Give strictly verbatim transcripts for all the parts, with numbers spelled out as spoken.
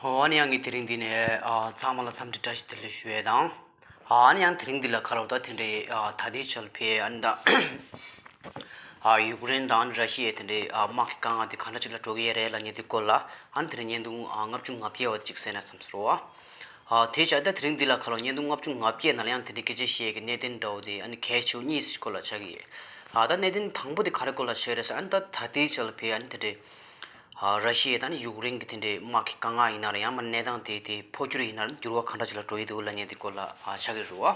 ཨོ་ཨ་ནི་ཡང་ངས་དེ་རིང་འདི་ནས་ཨ་ཚང་མ་ལ་འཚམས་འདྲི་བཀྲ་ཤིས་བདེ་ལེགས་ཞུ་ཡས་དང་། ཨ་ནི་ཡང་དེ་རིང་འདི་ལ་ཁ་ལོ་ད་དེ་འདྲའི་ཨ་ད་ལྟའི་ཆར་ཕེ་ཨ་ནི་ད་ཨ་ཡུཀ་རེན་དང་ར་ཤི་ཡའི་དེ་འདྲའི་ཨ་དམག་གི་དཀའ་ངལ་དེ་ག་འདྲ་ཅིག་ལ་འགྲོ་གི་ཡོད་རེད་ལབ་མཁན་དེ་སྐོར་ལ་ཨ་ནི་དེ་རིང་བརྙན་ཐུང་ཨ་ལྔ་བཅུ་ང་བརྒྱད་བ་དེ་ཅིག་གསན་ན་བསམ་སོང་། ཨ་དེ་བྱས་ད་དེ་རིང་འདི་ལ་ཁ་ལོ་བརྙན་ཐུང་ལྔ་བཅུ་ང་བརྒྱད་ནང་ལ་ཡང་དེ་འདྲའི་སྐད་ཆ་བཤད་ཀྱི་གནད་དོན་འདྲ་བོ་དེ་ཨ་ནི་གལ་ཆེ་བོ་གཉིས་ཀྱི་སྐོར་ལ་ཆགས་ཀྱི་ཡོད། ཨ་ད་གནད་དོན་དང་པོ་དེ་ག་རེ་སྐོར་ལ་ཆགས་རེད་ཟེར་ཨ་ནི་ད་ད་ལྟའི་ཆར་ལ་ཕེ་ཨ་ནི་དེ་འདྲའི། ཨ་ར་ཤི་ཡ་དང་ཡུཀ་རེན་གྱི་དེ་འདྲའི་དམག་གི་དཀའ་ངལ་ཡིན་ན་རེད། ཡང་མིན་ན་གནས་སྟངས་དེ་དེ་འཕོ་འགྱུར་ཡིན་ན་རེད། འགྱུར་བ་ག་འདྲ་ཅིག་ལ་འགྲོ་ཡི་འདུག་ལབ་མཁན་དེ་སྐོར་ལ་ཨ་ཆགས་ཀྱི་རེད་བ།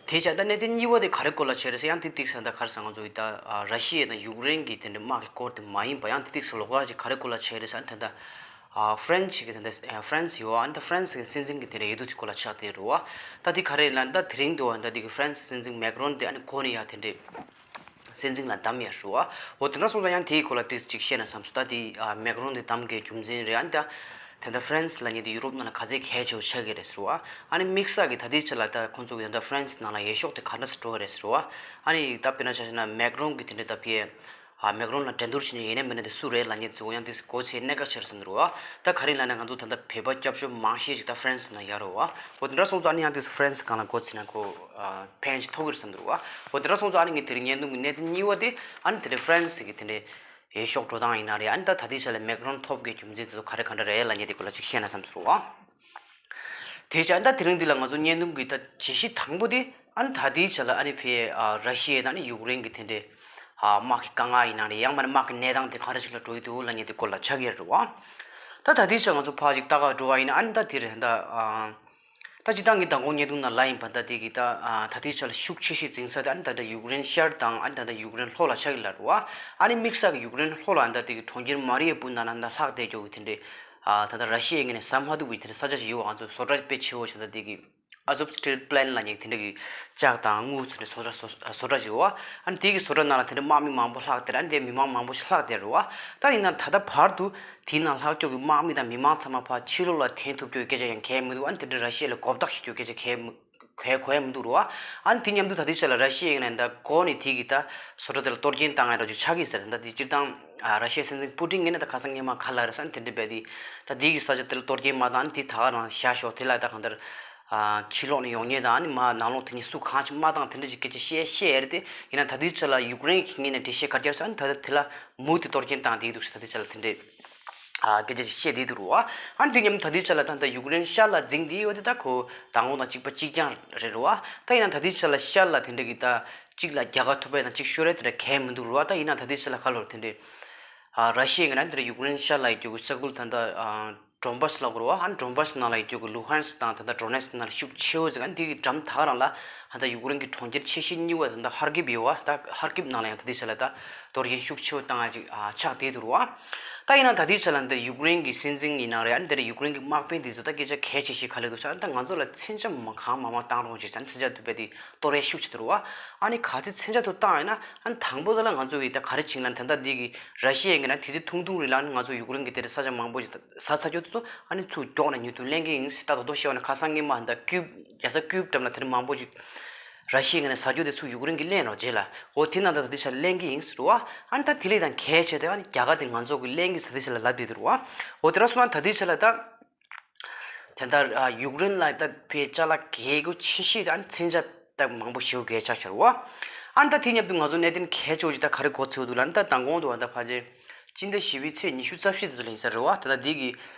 དེ་བྱས་ད་གནད་དོན་གཉིས་པ་དེ་ག་རེ་སྐོར་ལ་བྱས་རེད་ཟེར་ཡང་དེ་ཏིག་ཙམ་ད་ག་རེ་ཟེར་ང་ཚོ་ཡི་ད་ཨ་ར་ཤི་ཡ་དང་ཡུཀ་རེན་གྱི་དེ་འདྲའི་དམག་གི་སྐོར་དེ་མ་ཡིན་པ་ཡང་དེ་ཏིག་ཙམ་ལོགས་ཀ་ཅིག་ག་རེ་སྐོར་ལ་བྱས་རེད་ཟེར་ད་ད་ཨ་ཧྥ་རན་སི་གི་དེ་འདྲ་ཧྥ་རན་སི་ཡོད་ཨ་ད་ཧྥ་རན་སི་གི་སྲིད་འཛིན་གྱི་དེ་འདྲ་ཡིད་དུ་ཅིག་སྐོར་ལ་ཆགས་བསྡད་རེད་བ། ད་དེ་ག་རེ་ལབ་ན་ད་དེ་རིང་དུ་ཨ་ད་དེ་གི་ཧྥ་རན་སི་སྲིད་འཛིན་མེག་རོན་དེ་ཨ་ནི་གོ་ནས་ཡ་དེ་འདྲའི། སྲིད་འཛིན་ལ་བདམས་ཡ་རེད་བ། འོ་དེ་འདྲ་སོང་ཙང་ཡང་དེའི་སྐོར་ལ་ཏོག་ཙམ་ཅིག་བཤད་ན་བསམ་སོང་། ད་དེ་ཨ་མེག་རོན་དེ་བདམས་དགོས་རྒྱུ་མཚན་རེད་ཨ་ནི་ད། དེ་འདྲ་ཧྥ་རན་སི་ལབ་མཁན་དེ་ཡུ་རོབ་ནང་ལ་ག་ཚད་གལ་ཆེ་བོ་ཆགས་ཀྱི་རེད་ཟེར་བ། ཨ་ནི་དམིགས་བསལ་གྱི་ད་ལྟའི་ཆ་ལ་ད་ཁོང་ཚོ་གི་ད་ལྟ་ཧྥ་རན་སི་ནང་ལ་འོས་ཤོག་དེ་ག་འདྲ་སེ་འགྲོ་བ་རེད་ཟེར་བ། ཨ་ནི་ད་དཔེར་ན་ཆ་བཞག་ན་མེག་རོན་གྱི་དེ་འདྲ་ད་ཕེ་ཨ་མེག་རོན་ལ་འགྲན་བསྡུར་བྱེད་མཁན་ཡིན་ན་མིན་ན་དེ་སུ་རེད་ལབ་མཁན་ཚོ་ཡང་དེ་གོ་ཚད་གནད་འགག་ཆེ་རེད་བསམ་འདུག་བ། ད་ག་རེ་ལབ་ན་ང་ཚོ་ད་ལྟ་བོད་པ་སྐྱབས་བཅོལ་མང་ཤས་ཤིག་ད་ཧྥ་རན་སི་ནང་ཡོད་རེད་བ། འོ་དེ་འདྲ་སོང་ཙང་ཨ་ནི་ཡང་དེ་ཧྥ་རན་སི་སྒང་ལ་མགོ་ཚོད་ན་ཁོ་ཨ་ཕན་ཅིག་ཐོགས་ཀྱི་རེད་བསམ་འདུག་བ། འོ་དེ་འདྲ་སོང་ཙང་ཨ་ནི་ངས་དེ་རིང་བརྙན་ཐུང་གི་གནད་དོན་གཉིས་པ་དེ་ཨ་ནི་དེ་རིང་ཧྥ་རན་སི་གི་དེ་འདྲའི་འོས་ཤོག་འགྲོ་སྟངས་ཡིན་ན་རེད། ཨ་ནི་ད་ད་ལྟའི་ཆ་ལ་མེག་རོན་ཐོབ་དགོས་རྒྱུ་མཚན་དེ་ཚོ་ག་རེ་ག་འདྲ་རེད་ལབ་མཁན་དེ་སྐོར་ལ་ཅིག་བཤད་ན་བསམ་སོང་བ། དེ་བྱས་ཨ་ནི་ད་དེ་རིང་འདི་ལ་ང་ཚོ་བརྙན་ཐུང་གི་ད་བརྗོད་གཞི་དང་པོ་དེ་ཨ་ནི་ད་ལྟའི་ཆ་ལ་ཨ་ནི་ཕེ་ཨ་ར་ཤི་ཡ་དང་ཨ་ནི་ཡུཀ་རེན་གྱི་དེ་འདྲའི་ཨ་དམག་གི་དཀའ་ངལ་ཡིན་ན་རེད། ཡང་མིན་ན་དམག་གི་གནས་སྟངས་དེ་ག་འདྲ་ཞིག་ལ་འགྲོ་ཡི་འདུག་ལབ་མཁན་དེ་སྐོར་ལ་ཆགས་ཀྱི་རེད་བ། ད་ད་ལྟའི་ཆ་ང་ཚོ་ཕར་ཅིག་ལྟ་ག་འགྲོ་བ་ཡིན་ན་ཨ་ནི་ད་དེ་རེད་ད་ཨ། ད་སྤྱིར་བཏང་གི་མདང་དགོང་བརྙན་ཐུང་ནང་ལབ་ཡིན་པ་ད་དེ་གི་ད་ཨ་ད་ལྟའི་ཆ་ལ་ཤུགས་ཆེ་ཤོས་འཛིང་ས་དེ་ཨ་ནི་ད་ལྟ་ཡུཀ་རེན་ཤར་དང་ཨ་ནི་ད་ལྟ་ཡུཀ་རེན་ལྷོ་ལ་ཆགས་ཀྱི་ལ་རེད་བ། ཨ་ནི་དམིགས་བསལ་གི་ཡུཀ་རེན་ལྷོ་ལ་ཨ་ནི་ད་དེ་གི་གྲོང་ཁྱེར་མ་རི་ཡུ་པོལ་ནང་ལ་ཨ་ནི་ད་ལྷག་བསྡད་རྒྱུ་གི་དེ་འདྲའི་ཨ་ད་ལྟ་ར་ཤི་ཡའི་ངོས་ནས་ཟ་མ་ཐུབ་པའི་དེ་འདྲའི་ས་ཆ་ཞིག་ཡོད་བ། ང་ཚོ་བཟོ་གྲྭ་དཔེ་ཆེ་བོ་ཞིག་ད་ལྟ་དེ་གི་ཨ་ཟོབ་སི་ཊིལ་པི་ལན་ལབ་མཁན་དེ་འདྲ་གི་ལྕགས་དང་དངུལ་ཚོ་འདྲ་བཟོ་གྲྭ་བཟོ་བཟོ་གྲྭ་ཞིག་ཡོད་བ། ཨ་ནི་དེ་གི་བཟོ་གྲྭ་ནང་ལ་དེ་འདྲ་དམག་མི་མང་པོ་ལྷག་སྟེ་ཨ་ནི་དེ་མི་མང་མང་པོ་ཞིག་ལྷག་བསྡད་རེད་བ། ད་ཡིན་ན་ད་ལྟ་བར་དུ་དེའི་ནང་ལྷག་རྒྱུ་གི་དམག་མི་དང་མི་མང་ཚང་མ་ཕར་ཕྱི་ལོགས་ལ་འཐེན་ཐུབ་རྒྱུ་གི་སྐད་ཆ་ཡང་གང་ཡང་མི་འདུག་ཨ་ནི་དེ་འདྲ་ར་ཤི་ཡ་ལ་མགོ་བཏགས་ཤེས་རྒྱུ་གི་སྐད་ཆ་གང་ཡང་མི་གང་ཡང་གང་ཡང་མི་འདུག་རེད་བ། ཨ་ནི་དེ་མཉམ་དུ་ད་ལྟའི་ཆ་ལ་ར་ཤི་ཡའི་ངོས་ནས་ད་འགོ་ནས་དེ་གི་ད་བཟོ་གྲྭ་དེ་ལ་གཏོར་སྐྱོན་བཏང་ཡ་འདྲ་ཅིག་ཆགས་ཀྱི་ཟེར། ད་དེ་སྤྱིར་བཏང་ཨ་ར་ཤི་ཡའི་སྲིད་འཛིན་པུ་ཏིན་ངོས་ནས་ད་ཁ་སང་སྔོན་མ་ག་ལབ་རེད་ཟེར་ན་དེ་འདྲ་རྦད་དེ་ད་དེ་གི་ས་ཆ་དེ་ལ་གཏོར་སྐྱོན་མ་བཏང་ཨ་ནི་དེ་ད་ག་རང་བཞག་ཤོག་དེ་ལ་ད་གང་ལྟར། ཕྱི་ལོགས་ནས་ཡོང་མཁན་དང་ཨ་ནི་མར་ནང་ལོགས་དེ་ནས་སུ་གང་ཅིག་མ་བཏང་དེ་འདྲ་ཅིག་སྐད་ཆ་བཤད་བཤད་ཡ་རེད་དེ། ཡིན་ན་ད་ལྟའི་ཆ་ལ་ཡུཀ་རེན་གྱི་ངོས་ནས་འགྲེལ་བཤད་ག་རེ་བརྒྱབ་ཟེར་ན་ད་ལྟ་དེ་ལ་མུ་མཐུད་གཏོར་སྐྱོན་བཏང་བསྡད་འདུག་ཟེར་ད་ལྟའི་ཆ་ལ་དེ་འདྲའི་ཨ་སྐད་ཆ་ཅིག་བཤད་བསྡད་འདུག་རེད་བ། ཨ་ནི་དེ་མཉམ་དུ་ད་ལྟའི་ཆ་ལ་ད་ལྟ་ཡུཀ་རེན་ཤར་ལ་འཛིང་བསྡད་ཡོད་དེ་ད་ཁོ་མདང་དགོང་དང་གཅིག་པ་གཅིག་རྐྱང་རེད་རེད་བ། ད་ཡིན་ན་ད་ལྟའི་ཆ་ལ་ཤར་ལ་དེ་འདྲ་གི་ད་གཅིག་ལ་རྒྱལ་ཁ་ཐོབ་པ་དང་གཅིག་ཤོར་ཡ་དེ་འདྲ་གང་ཡང་མི་འདུག་རེད་བ། ད་ཡིན་ན་ད་ལྟའི་ཆ་ལ་ག་ལོར་དེ་འདྲའི་ཨ་ར་ཤི་ཡའི་ངོས་ནས་དེ་འདྲ་ཡུཀ་རེན་ཤར་ལ་ཡོད་རྒྱུ་གི་ས་ཁུལ་ད་ལྟ་ཨ། ཌོན་བྷ་སི་ལབ་དགོས་རེད་བ། ཨ་ཌོན་བྷ་སི་ནང་ལ་ཡོད་རྒྱུ་གི་ལུ་ཧན་སི་དང་ད་ལྟ་ཌོ་ནེ་སི་ནང་ལ་ཤུགས་ཆེ་བོ་ཟིག་ཨ་འདི་གི་འགྲམ་ད་ག་རང་ལ་ད་ལྟ་ཡུཀ་རེན་གྱི་གྲོང་ཁྱེར་ཆེ་ཤོས་གཉིས་པ་ད་ལྟ་ཧར་ཀིབ་ཡོད་བ། ད་ཧར་ཀིབ་ནང་ལ་ཡང་ད་ལྟའི་ཆ་ལ་ད་གཏོར་སྐྱོན་ཤུགས་ཆེ་བོ་བཏང་ཡ་ཅིག་ཨ་ཆགས་བསྡད་འདུག་རེད་བ། ད་ཡིན་ན་ད་ལྟའི་ཆ་ལ་འདི་ཡུཀ་རེན་གྱི་སྲིད་འཛིན་ཡིན་ན་རེད། ཨ་འདི་རེད་ཡུཀ་རེན་གྱི་དམག་དཔོན་དེ་ཚོ་ད་སྐད་ཆ་གལ་ཆེ་ཤོས་ག་རེ་འདུག་ཟེར་ན་ད་ང་ཚོ་ལ་མཚོན་ཆ་མ་གང་མང་མང་བཏང་རོགས་བྱེད་ཟེར་ན་མཚོན་ཆ་དེ་རྦད་དེ་གཏོར་ཡ་ཤུགས་ཆེ་འདུག་རེད་བ། ཨ་ནི་ག་ཚོད་མཚོན་ཆ་དེ་བཏང་ཡོད་ན་ཨ་ནི་དང་པོ་དེ་ལ་ང་ཚོ་གི་ད་ག་རེ་བྱེད་ལབ་ན་ད་ལྟ་འདི་གི་ར་ཤི་ཡའི་ངོས་ནས་དེ་ཚོ་ཐུང་ཐུང་རེད་ལབ་ནས་ང་ཚོ་ཡུཀ་རེན་གྱི་དེ་འདྲ་ས་ཆ་མང་པོ་ཞིག་ཟ་ཚར་རྒྱུ་དེ་ཚོ་ཨ་ནི་ཚུར་མགྱོགས་ནས་མྱུར་དུ་ལེན་གྱི་ཡིན་ཟེར། ད་དོ་དོ་བཤད་པ་ན་ཁ་སང་སྔོན་མ་ད་ཀིབ་རྒྱལ་ས་ཀིབ་འགྲམ་ལ་དེ་འདྲ་མང་པོ་ཞིག་ར་ཤི་ཡའི་ངོས་ནས་ཟ་རྒྱུ་དེ་ཚུར་ཡུཀ་རེན་གྱིས་ལེན་རོགས་བྱས་ལ། འོ་དེ་ནང་ད་ད་དེ་ཆ་ལེན་གྱི་ཡིན་ཟེར་བ། ཨ་ནི་ད་དེ་ལས་ད་གལ་ཆེ་དེ་ཨ་ནི་རྒྱ་གར་དེ་ང་ཚོ་གི་ལེན་གྱི་ཟེར་དེ་ཆ་ལ་ལབ་བསྡད་འདུག་རེད་བ། འོ་དེ་འདྲ་སོང་ན་ད་དེ་ཆ་ལ་ད། དེ་ལྟར་ཨ་ཡུཀ་རེན་ལ་ད་ཕའི་ཅ་ལག་གལ་དགོས་ཆེ་ཤོས་དེ་ཨ་ནི་མཚོན་ཆ་ད་མང་པོ་ཞེ་པོ་གལ་ཆགས་ཤར་བ། ཨ་ནི་ད་དེ་མཉམ་དུ་ང་ཚོ་གནད་དོན་གལ་ཆེ་བོ་ཅིག་ད་ག་རེ་གོ་ཚོད་འདུག་ལབ་ན་ད་མདང་དགོང་དུ་ཨ་ད་ཕལ་ཆེར་སྤྱི་ཟླ་བཞི་པའི་ཚེས་ཉི་ཤུ་རྩ་བཞི་དེ་ཚོ་ལ་ཡིན་ས་རེད་བ། ད་ལྟ་འདི་གི་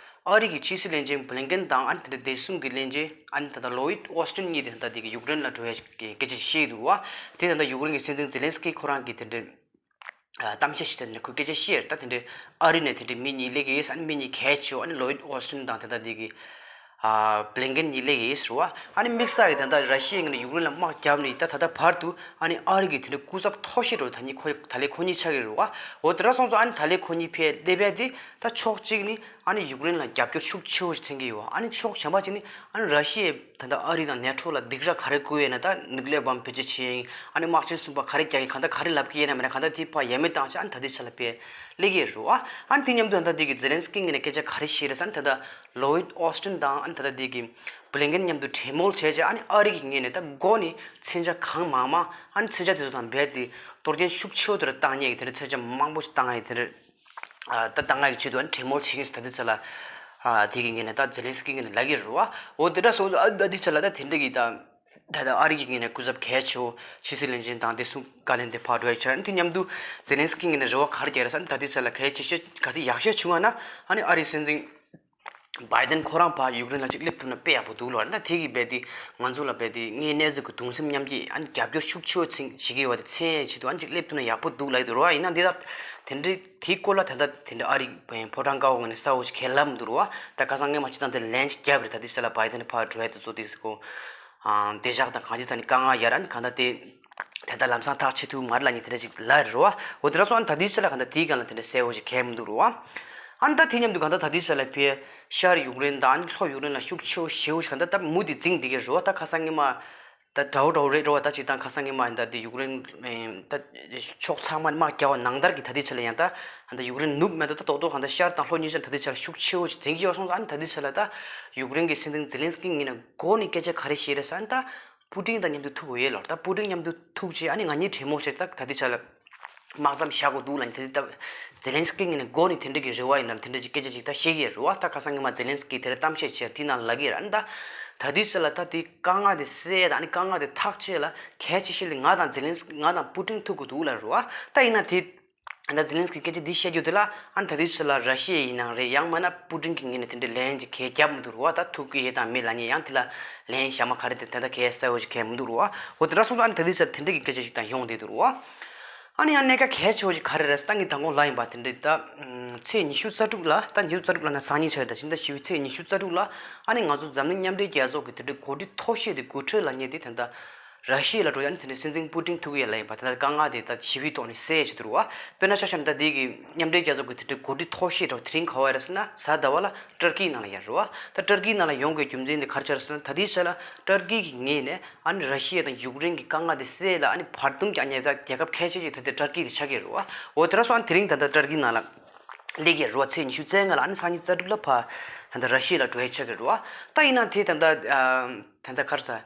ཨ་རི་གི་ཕྱི་སྲིད་བློན་ཆེན་བྷི་ལིན་ཀེན་དང་ཨ་ནི་དེ་འདྲ་བདེ་སྲུང་གི་བློན་ཆེན་ཨ་ནི་ད་ལྟ་ལོ་ཡིད་ཨོ་སི་ཊིན་གཉིས་དེ་ད་ལྟ་འདི་གི་ཡུཀ་རེན་ལ་འགྲོ་ཡ་སྐད་ཆ་བཤད་འདུག་བ། དེ་ད་ལྟ་ཡུཀ་རེན་གི་སྲིད་འཛིན་ཛེ་ལན་སི་ཀི་ཁོ་རང་གི་དེ་འདྲ། གཏམ་བཤད་ཞིག་བྱས་ནས་ཁོས་སྐད་ཆ་བཤད་ཡོད་རེད། ད་དེ་འདྲའི་ཨ་རི་ནས་དེ་འདྲའི་མི་གཉིས་སླེབས་ཀྱི་ཡོད་ཟེར། ཨ་ནི་མི་གཉིས་གལ་ཆེ་བ་ཨ་ནི་ལོ་ཡིད་ཨོ་སི་ཊིན་དང་དེ་ལྟ་དེ་གི་ཨ་བྷི་ལིན་ཀེན་གཉིས་སླེབས་ཀྱི་ཡོད་ཟེར་བ། ཨ་ནི་དམིགས་བསལ་གྱི་ད་ལྟ་ར་ཤི་ཡའི་ངོས་ནས་ཡུཀ་རེན་ལ་དམག་བརྒྱབ་ནས་ད་ད་ལྟ་བར་དུ་ཨ་ནི་ཨ་རི་གི་དེ་འདྲའི་སྐུ་ཚབ་མཐོ་ཤོས་འདྲ་བོ་ད་ནི་ཁོ་ད་ལན་ཁོ་གཉིས་ཆགས་ཀྱི་རེད་བ། འོ་དེ་འདྲ་སོང་ཙང་ཨ་ནི་ད་ལན་ཁོ་གཉིས་ཕར་སླེབས་ཡ་དེ་ད་ཕྱོགས་གཅིག་ནས་ཨ་ནི་ཡུཀ་རེན་ལ་རྒྱབ་སྐྱོར་ཤུགས་ཆེ་བོ་ཞིག་མཚོན་གྱི་ཡོད་བ། ཨ་ནི་ཕྱོགས་གཞན་པ་གཅིག་ནས་ཨ་ནི་ར་ཤི་ཡའི་ད་ལྟ་ཨ་རི་དང་ནེ་ཊོ་ལ་སྡིགས་ར་ག་རེ་བསྐུལ་ཡོད་ན། ད་ནུ་ཀི་ལི་ཡར་བྷོམ་བེད་སྤྱོད་བྱེད་ཡིན། ཨ་ནི་དམག་ཆེན་གསུམ་པ་ག་རེ་རྒྱག་གི་གང་ལྟར་ག་རེ་ལབ་ཀྱི་ཡོད་ན་མེད་ན་གང་ལྟར་དེ་ཕར་ཡ་མེད་བཏང་བྱས་ཨ་ནི་ད་ལྟའི་ཆ་ལ་ཕར་སླེབས་ཀྱི་རེད་བ། ཨ་ནི་དེ་མཉམ་དུ་ད་ལྟ་དེ་གི་ཛེ་ལན་སི་ཀི་ངོས་ནས་སྐད་ཆ་ག་རེ་བཤད་རེད་ཟེར་ན་ད་ལྟ་ལོ་ཡིད་ཨོ་སི་ཊིན་དང་ཨ་ནི་ད་ལྟ་དེ་གི་བྷི་ལིན་ཀེན་མཉམ་དུ་གྲོས་མོལ་བྱས་བྱས་ཨ་ནི་ཨ་རི་གི་ངོས་ནས་ད་མགོ་ནས་མཚོན་ཆ་གང་མང་མང་ཨ་ནི་མཚོན་ཆ་དེ་ཚོ་དང་རྦད་དེ་གཏོར་སྐྱོན་ཤུགས་ཆེ་བོ་དེ་འདྲ་བཏང་མཁན་གྱི་དེ་འདྲ་མཚོན་ཆ་མང་པོ་ཞིག་བཏང་ཡ་དེ་འདྲ། ད་ལྟ་ང་གི་ཆེད་དུ་ཨ་ནི་གྲོས་མོལ་བྱེད་མཁན་ཞིག་ད་ལྟའི་ཆ་ལ་ ཨ་དེ་གི་ངོས་ནས་ད་ཛེ་ལན་སི་ཀི་ངོས་ནས་ལབ་ཀྱི་རེད་བ། འོ་དེ་འདྲ་སོང་ཙང་ཨ་ད་དེ་ཆ་ལ་ད་དེ་འདྲ་གི་ད་ད་ད་ཨ་རི་གི་ངོས་ནས་སྐུ་ཚབ་གལ་ཆེ་བོ་ཕྱི་སྲིད་བློན་ཆེན་དང་དེ་ཚོ་བཀའ་བློན་དེ་ཕར་འགྲོ་ཡ་ཆ་ར་དེ་མཉམ་དུ་ཛེ་ལན་སི་ཀི་ངོས་ནས་རེ་བ་ག་རེ་རྒྱག་རེད་ཟེར་ན། ད་དེ་ཆ་ལ་གལ་ཆེ་ཤོས་གལ་སྲིད་ཡག་ཤོས་བྱུང་བ་ན་ཨ་ནི་ཨ་རིའི་སྲིད་འཛིན་བྷའི་ཏན་ཁོ་རང་ཕར་ཡུཀ་རེན་ལ་ཅིག་སླེབས་ཐུབ་ན་དཔེ་ཡག་པོ་འདུག་ལབ་རེད། ད་དེ་གི་རྦད་དེ་ང་ཚོ་ལ་རྦད་དེ་དངོས་གནས་ཚུལ་གྱི་གདུང་སེམས་མཉམ་སྐྱེད་ཨ་ནི་རྒྱབ་སྐྱོར་ཤུགས་ཆེ་བོ་ཚིག་བྱེད་ཀྱི་ཡོད་པ་དེ་མཚོན་ཡས་ཆེད་དུ་ཨ་ནི་ཅིག་སླེབས་ཐུབ་ན་ཡག་པོ་འདུག་ལབ་ཀྱི་འདུག་རེད་བ། ཡིན་ན་འདི་ད་དེ་འདྲའི་དེའི་སྐོར་ལ་ད་ལྟ་དེ་འདྲའི་ཨ་རི་ཕོ་བྲང་དཀར་པོ་ངོས་ནས་གསལ་བོ་ཞིག་གང་ཡང་ལབ་མི་འདུག་རེད་བ། ད་ཁ་སང་སྔོན་མ་སྤྱིར་བཏང་དེ་ལན་ཞིག་བརྒྱབ་རེད། ད་དེ་ས་ལ་བྷའི་ཏན་ཕར་འགྲོ་ཡས་དེ་ཚོ་དེ་ཟེར་གོ་ཨང་བདེ་འཇགས་དང་གང་ཅི་ད་ནི་དཀའ་ངལ་ཡོད་ར་ནི་གང་ལྟར་དེ་ད་ལྟ་ལམ་སང་ཐག་ཆོད་ཐུབ་མ་རེད་ལབ་ནི་དེ་འདྲ་ཅིག་ལབ་རེད་བ། འོ་དེ་འདྲ་སོང་ཨ་ནི་ད་དེ་ས་ལ་གང་ལྟར་དེའི་སྒང་ལ་དེ་འདྲ་གསལ་བོ་ཞིག་གང་ཡང་མི་འདུག་རེད་བ། ཨ་ནི་ད་དེ་མཉམ་དུ་གང་ལྟར་ད་དེ་ས་ལ་ཕར་ཤར་ཡུཀ་རེན་དང་ཨ་ནི་ལྷོ་ཡུཀ་རེན་ལ་ཤུགས་ཆེ་བོ་ཞེ་བོ་ཞིག་གང་ལྟར་ད་མུ་མཐུད་འཛིང་བསྡད་ཀྱི་རེད་བ། ད་ཁ་སང་སྔོན་མ་ད་དགྲ་བོ་དགྲ་བོ་རེད་རེད་བ། ད་སྤྱིར་བཏང་ཁ་སང་སྔོན་མ་ཡིན་ད་དེ་ཡུཀ་རེན་ད་ཕྱོགས་ཚང་མ་དམག་རྒྱག་པ་ནང་ལྟར་གྱི་ད་ལྟའི་ཆ་ལ་ཡང་ད་ད་ཡུཀ་རེན་ནུབ་མེད་ད་ད་རྡོག་རྡོག་གང་ལྟར་ཤར་དང་ལྷོ་གཉིས་ཆ་ད་ལྟའི་ཆ་ལ་ཤུགས་ཆེ་བོ་ཞིག་འཛིང་གི་ཡོད་སོང་ཙང་ཨ་ནི་ད་ལྟའི་ཆ་ལ་ད་ཡུཀ་རེན་གྱི་སྲིད་འཛིན་ཛེ་ལན་སི་ཀི་ངོས་ནས་མགོ་ནས་སྐད་ཆ་ག་རེ་བཤད་རེད་ཟེར་ན། ད་པུ་ཏིན་དང་མཉམ་དུ་ཐུག་དགོས་ཡོད་ལབ། ད་པུ་ཏིན་མཉམ་དུ་ཐུག་བྱས་ཨ་ནི་ང་གཉིས་གྲོས་མོལ་བྱས་ད་ད་ལྟའི་ཆ་ལ་དམག་མཚམས་བཞག་དགོས་འདུག་ལབ་ནས་དེ་ད་ཛེ་ལན་སི་ཀི་ངོས་ནས་མགོ་ནས་དེ་འདྲ་གི་རེ་བ་ཡིན་ན་དེ་འདྲ་ཅིག་སྐད་ཆ་ཅིག་ད་བཤད་ཀྱི་ཡོད་རེད་བ། ད་ཁ་སང་སྔོན་མ་ཛེ་ལན་སི་ཀི་དེར་གཏམ་བཤད་བྱས་དེ་ནང་ལབ་ཀྱི་ཡོད་རེད། ཨ་ནི་ད་ད་ལྟའི་ཆ་ལ་ད་དེ་དཀའ་ངལ་དེ་སེལ་ཡས་དང་ཨ་ནི་དཀའ་ངལ་དེ་ཐག་བཅད་ལ་གལ་ཆེ་ཤོས་ལ་ང་དང་ཛེ་ལན་སི་ང་དང་པུ་ཏིན་ཐུག་དགོས་འདུག་ལབ་རེད་བ། ད་ཡིན་ན་དེ་ད་ཛེ་ལན་སི་ཀི་སྐད་ཆ་འདི་བཤད་རྒྱུ་དེ་ལ་ཨ་ནི་ད་ལྟའི་ཆ་ལ་ར་ཤི་ཡ་ཡིན་ནའང་རེད། ཡང་མིན་ན་པུ་ཏིན་གྱི་ངོས་ནས་དེ་འདྲའི་ལན་ཅིག་གང་ཡང་བརྒྱབ་མི་འདུག་རེད་བ། ད་ཐུག་གི་ཡོད་དང་མེད་ལབ་མཁན་ཡང་དེ་ལ་ལན་གཞན་མ་ག་རེ་དེ་ད་ལྟ་གང་ཡང་གསལ་བོ་ཞིག་གང་ཡང་མི་འདུག་རེད་བ། འོ་དེ་འདྲ་སོང་ཙང་ཨ་ནི་ད་ལྟའི་ཆ་ལ་དེ་འདྲ་གི་སྐད་ཆ་ཞིག་ད་ཡོང་བསྡད་འདུག་རེད་བ། ཨ་ནི་ཡང་གནད་འགག་གལ་ཆེ་བོ་ཞིག་ག་རེ་རེད་ཟེར་ན། ད་ངས་མདང་དགོང་ལབ་ཡིན་པ་དེ་འདྲའི་ད་ཚེས་ཉི་ཤུ་རྩ་དྲུག་ལ་ད་ཉི་ཤུ་རྩ་དྲུག་ལབ་ན་སང་ཉིན་ཆགས་རེད། ད་ཕྱི་ཟླ་བཞི་པའི་ཚེས་ཉི་ཤུ་རྩ་དྲུག་ལ་ཨ་ནི་ང་ཚོ་འཛམ་གླིང་མཉམ་འབྲེལ་རྒྱལ་ཚོགས་ཀྱི་དེ་འདྲའི་གོ་སྒྲིག་མཐོ་ཤོས་དེ་དགུ་ཁྲི་ལབ་མཁན་དེ་ད་ལྟ་ར་ཤི་ཡ་ལ་འགྲོ་ཡ་ནི་དེ་འདྲའི་སྲིད་འཛིན་པུ་ཏིན་ཐུག་གི་ཡོད་ལབ་ཡིན་པ། དེ་ལྟར་དཀའ་ངལ་དེ་ད་ཞི་བའི་ཐོག་ནས་སེལ་ཡ་ཆེད་དུ་རེད་བ། དཔེར་ན་ཆ་བཞག་ན་ད་དེ་གི་མཉམ་འབྲེལ་རྒྱལ་ཚོགས་ཀྱི་དེ་འདྲའི་གོ་སྒྲིག་མཐོ་ཤོས་འདྲ་བོ་དེ་རིང་ག་པར་རེད་ཟེར་ན་གཟའ་ཟླ་བ་ལ་ཏུར་ཀི་ནང་ལ་ཡོད་རེད་བ། ད་ཏུར་ཀི་ནང་ལ་ཡོང་དགོས་རྒྱུ་མཚན་དེ་ག་རེ་ཆགས་རེད་ཟེར་ན། ད་ལྟའི་ཆ་ལ་ཏུར་ཀི་གི་ངོས་ནས་ཨ་ནི་ར་ཤི་ཡ་དང་ཡུཀ་རེན་གྱི་དཀའ་ངལ་དེ་སེལ་ལ་ཨ་ནི་བར་འདུམ་རྒྱག་མཁན་ད་རྒྱལ་ཁབ་གལ་ཆེ་ཤོས་ད་ལྟ་ཏུར་ཀི་དེ་ཆགས་ཀྱི་རེད་བ། འོ་དེ་འདྲ་སོང་ཨ་ནི་དེ་རིང་ད་ལྟ་ཏུར་ཀི་ནང་ལ་སླེབས་ཀྱི་རེད་བ། ཚེས་ཉི་ཤུ་རྩ་ལྔ་ལ་ཨ་ནི་སང་ཉིན་རྩ་དྲུག་ལ་ཕར་ད་ལྟ་ར་ཤི་ཡ་ལ་འགྲོ་ཡ་ཆགས་ཀྱི་རེད་བ། ད་ཡིན་ན་དེ་ད་ལྟ་ཨ་ད་ལྟ་ག་རེ་ཟེར།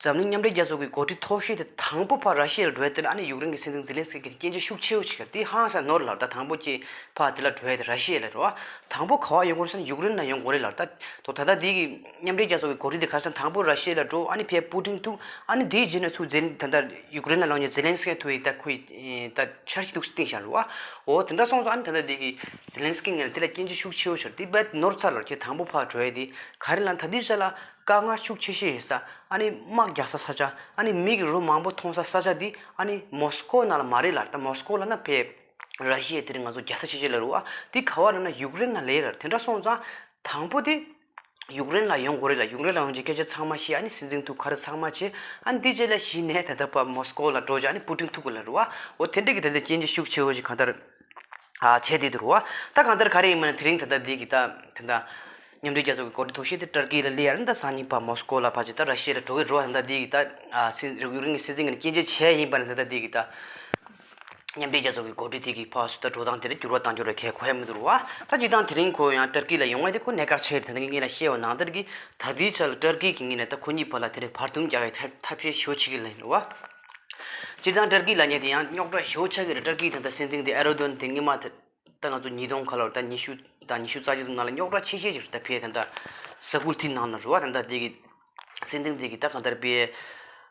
འཛམ་གླིང་མཉམ་འབྲེལ་རྒྱལ་ཚོགས་ཀྱི་འགོ་ཁྲིད་མཐོ་ཤོས་དེ་དང་པོ་ཕར་ར་ཤི་ཡ་ལ་འགྲོ་ཡ་དེ་ལ་ཨ་ནི་ཡུཀ་རེན་གྱི་སྲིད་འཛིན་ཛེ་ལན་སི་ཀི་གིས་སྐྱོན་བརྗོད་ཤུགས་ཆེ་བོ་བྱེད་ཀྱི་རེད། དེ་ཧང་སང་ནོར་ལབ། ད་དང་པོ་ཁྱེད་ཕར་དེ་ལ་འགྲོ་ཡ་དེ་ར་ཤི་ཡ་ལ་རེད་བ། དང་པོ་ག་པར་ཡོང་དགོས་ཟེར་ན་ཡུཀ་རེན་ལ་ཡོང་དགོས་རེད་ལབ། ད་ད་ད་ལྟ་དེ་གི་མཉམ་འབྲེལ་རྒྱལ་ཚོགས་ཀྱི་འགོ་ཁྲིད་དེ་ག་རེ་ཟེར་ན། དང་པོ་ར་ཤི་ཡ་ལ་འགྲོ། ཨ་ནི་ཕར་པུ་ཏིན་ཐུག། ཨ་ནི་དེའི་རྗེས་ནས་ཚུར་ཛེ་ད་ལྟ་ཡུཀ་རེན་ལ་ལོག་ནས་ཛེ་ལན་སི་ཀི་ཐུག་ཡིན། ད་ཁོ་ཡི་ད་འཆར་གཞི་འདུག་སེ་བཏིང་བཞག་རེད་བ། འོ་དེ་འདྲ་སོང་ཙང་ཨ་ནི་ད་ལྟ་དེ་གི་ཛེ་ལན་སི་ཀི་ངོས་ནས་དེ་ལ་སྐྱོན་བརྗོད་ཤུགས་ཆེ་བོ་བྱས། དེ་རྦད་ནོར་ཚར་ལབ། ཁྱེད་དང་པོ་ཕར་འགྲོ་ཡ་དེ་ག་རེ་ལབ་ན་ད་ལྟའི་ཆ་ལ་དཀའ་ངལ་ཤུགས་ཆེ་ཤོས་ཡོད་ས་ཨ་ནི་དམག་རྒྱག་ས་ས་ཆ། ཨ་ནི་མི་གི་རོ་མང་པོ་མཐོང་ས་ས་ཆ་དེ་ཨ་ནི་མོ་སི་ཀོ་ནང་ལ་མ་རེད་ལབ། ད་མོ་སི་ཀོ་ལབ་ན་ཕར་ར་ཤི་ཡ་དེ་རིང་ང་ཚོ་རྒྱལ་ས་ཆེ་ཤོས་ལབ་རེད་བ། དེ་ག་པར་ལབ་ན་ཡུཀ་རེན་ནང་ལབ་ཡ་རེད། དེ་འདྲ་སོང་ཙང་དང་པོ་དེ་ཡུཀ་རེན་ལ་ཡོང་དགོས་རེད་ལབ། ཡུཀ་རེན་ལ་ཡོང་རྗེས་སྐད་ཆ་ཚང་མ་བཤད། ཨ་ནི་སྲིད་འཛིན་ཐུག་ག་རེ་ཚང་མ་བྱས། ཨ་ནི་དེ་རྗེས་ལ་གཞི་ནས་ད་ལྟ་ཕར་མོ་སི་ཀོ་ལ་འགྲོ་རྗེས་ཨ་ནི་པུ་ཏིན་ཐུག་དགོས་ལབ་རེད་བ། འོ་དེ་འདྲ་གི་ད་ལྟ་སྐྱོན་བརྗོད་ཤུགས་ཆེ་བོ་ཞིག་གང་ལྟར་ཨ་བྱས་བསྡད་འདུག་རེད་བ། ད་གང་ལྟར་ག་རེ་ཡིན་མིན་ན་དེ་རིང་ད་ལྟ་འདི་གི་ད་ད་ལྟ་མཉམ་འབྲེལ་རྒྱལ་ཚོགས་ཀྱི་འགོ་ཁྲིད་མཐོ་ཤོས་དེ་ཏུར་ཀི་ལ་སླེབས་ཡ་རེད། ད་སང་ཉིན་ཕར་མོ་སི་ཀོ་ལ་ཕར་ཅིག་ད་ར་ཤི་ཡ་ལ་འགྲོ་གི་རེད་བ། ད་ལྟ་འདི་གི་ད་ཨ་སྲིད་ཡུཀ་རེན་གྱི་སྲིད་འཛིན་གྱི་སྐྱོན་བརྗོད་བྱས་ཡིན་པ་ནི་ད་ལྟ་འདི་གི་ད་མཉམ་འབྲེལ་རྒྱལ་ཚོགས་ཀྱི་འགོ་ཁྲིད་དེ་གི་ཕར་ཚུར་ད་འགྲོ་སྟངས་དེ་ལ་འགྱུར་བ་གཏང་རྒྱུ་རེད། གལ་ཁོ་ཡ་མི་འདུག་རེད་བ། ད་སྤྱིར་བཏང་དེ་རིང་ཁོ་ཡང་ཏུར་ཀི་ལ་ཡོང་བ་དེ་ཁོ་གནད་འགག་ཆེ་རེད། ད་ལྟ་ངས་ལ་བཤད་པ་ནང་ལྟར་གྱི་ད་ལྟའི་ཆ་ལ་ཏུར་ཀི་གི་ངོས་ནས་ད་ཁོ་གཉིས་བར་ལ་དེ་འདྲའི་བར་འདུམ་རྒྱག་ཡའི་ཐབས་ཐབས་ཤེས་ཞེ་པོ་བྱེད་ཀྱི་ལ་ཡིན་རེད་བ། སྤྱིར་བཏང་ཏུར་ཀི་ལབ་མཁན་དེ་ཡང་རྙོག་དྲ་ཞེ་པོ་ཆགས་ཀྱི་རེད། ཏུར་ཀིའི་ད་ལྟ་སྲིད་འཛིན་དེ་ཨེར་ཌོ་གྷན་དེ་སྔོན་མ་ད་ད་ང་ཚོ་ཉིས་སྟོང་ག་ལོར་ད་ཉི་ཤུ་དང་ཉི་ཤུ་རྩ་གཅིག་ཙམ་ནང་ལ་རྙོག་དྲ་ཆེ་ཤོས་ཅིག་རེད། ད་ཕར་ད་ལྟ་ས་ཁུལ་དེའི་ནང་ལ་རེད་བ། ད་ལྟ་དེ་གི་སྲིད་འཛིན་དེ་གི་ད་གང་ལྟར་ཕར་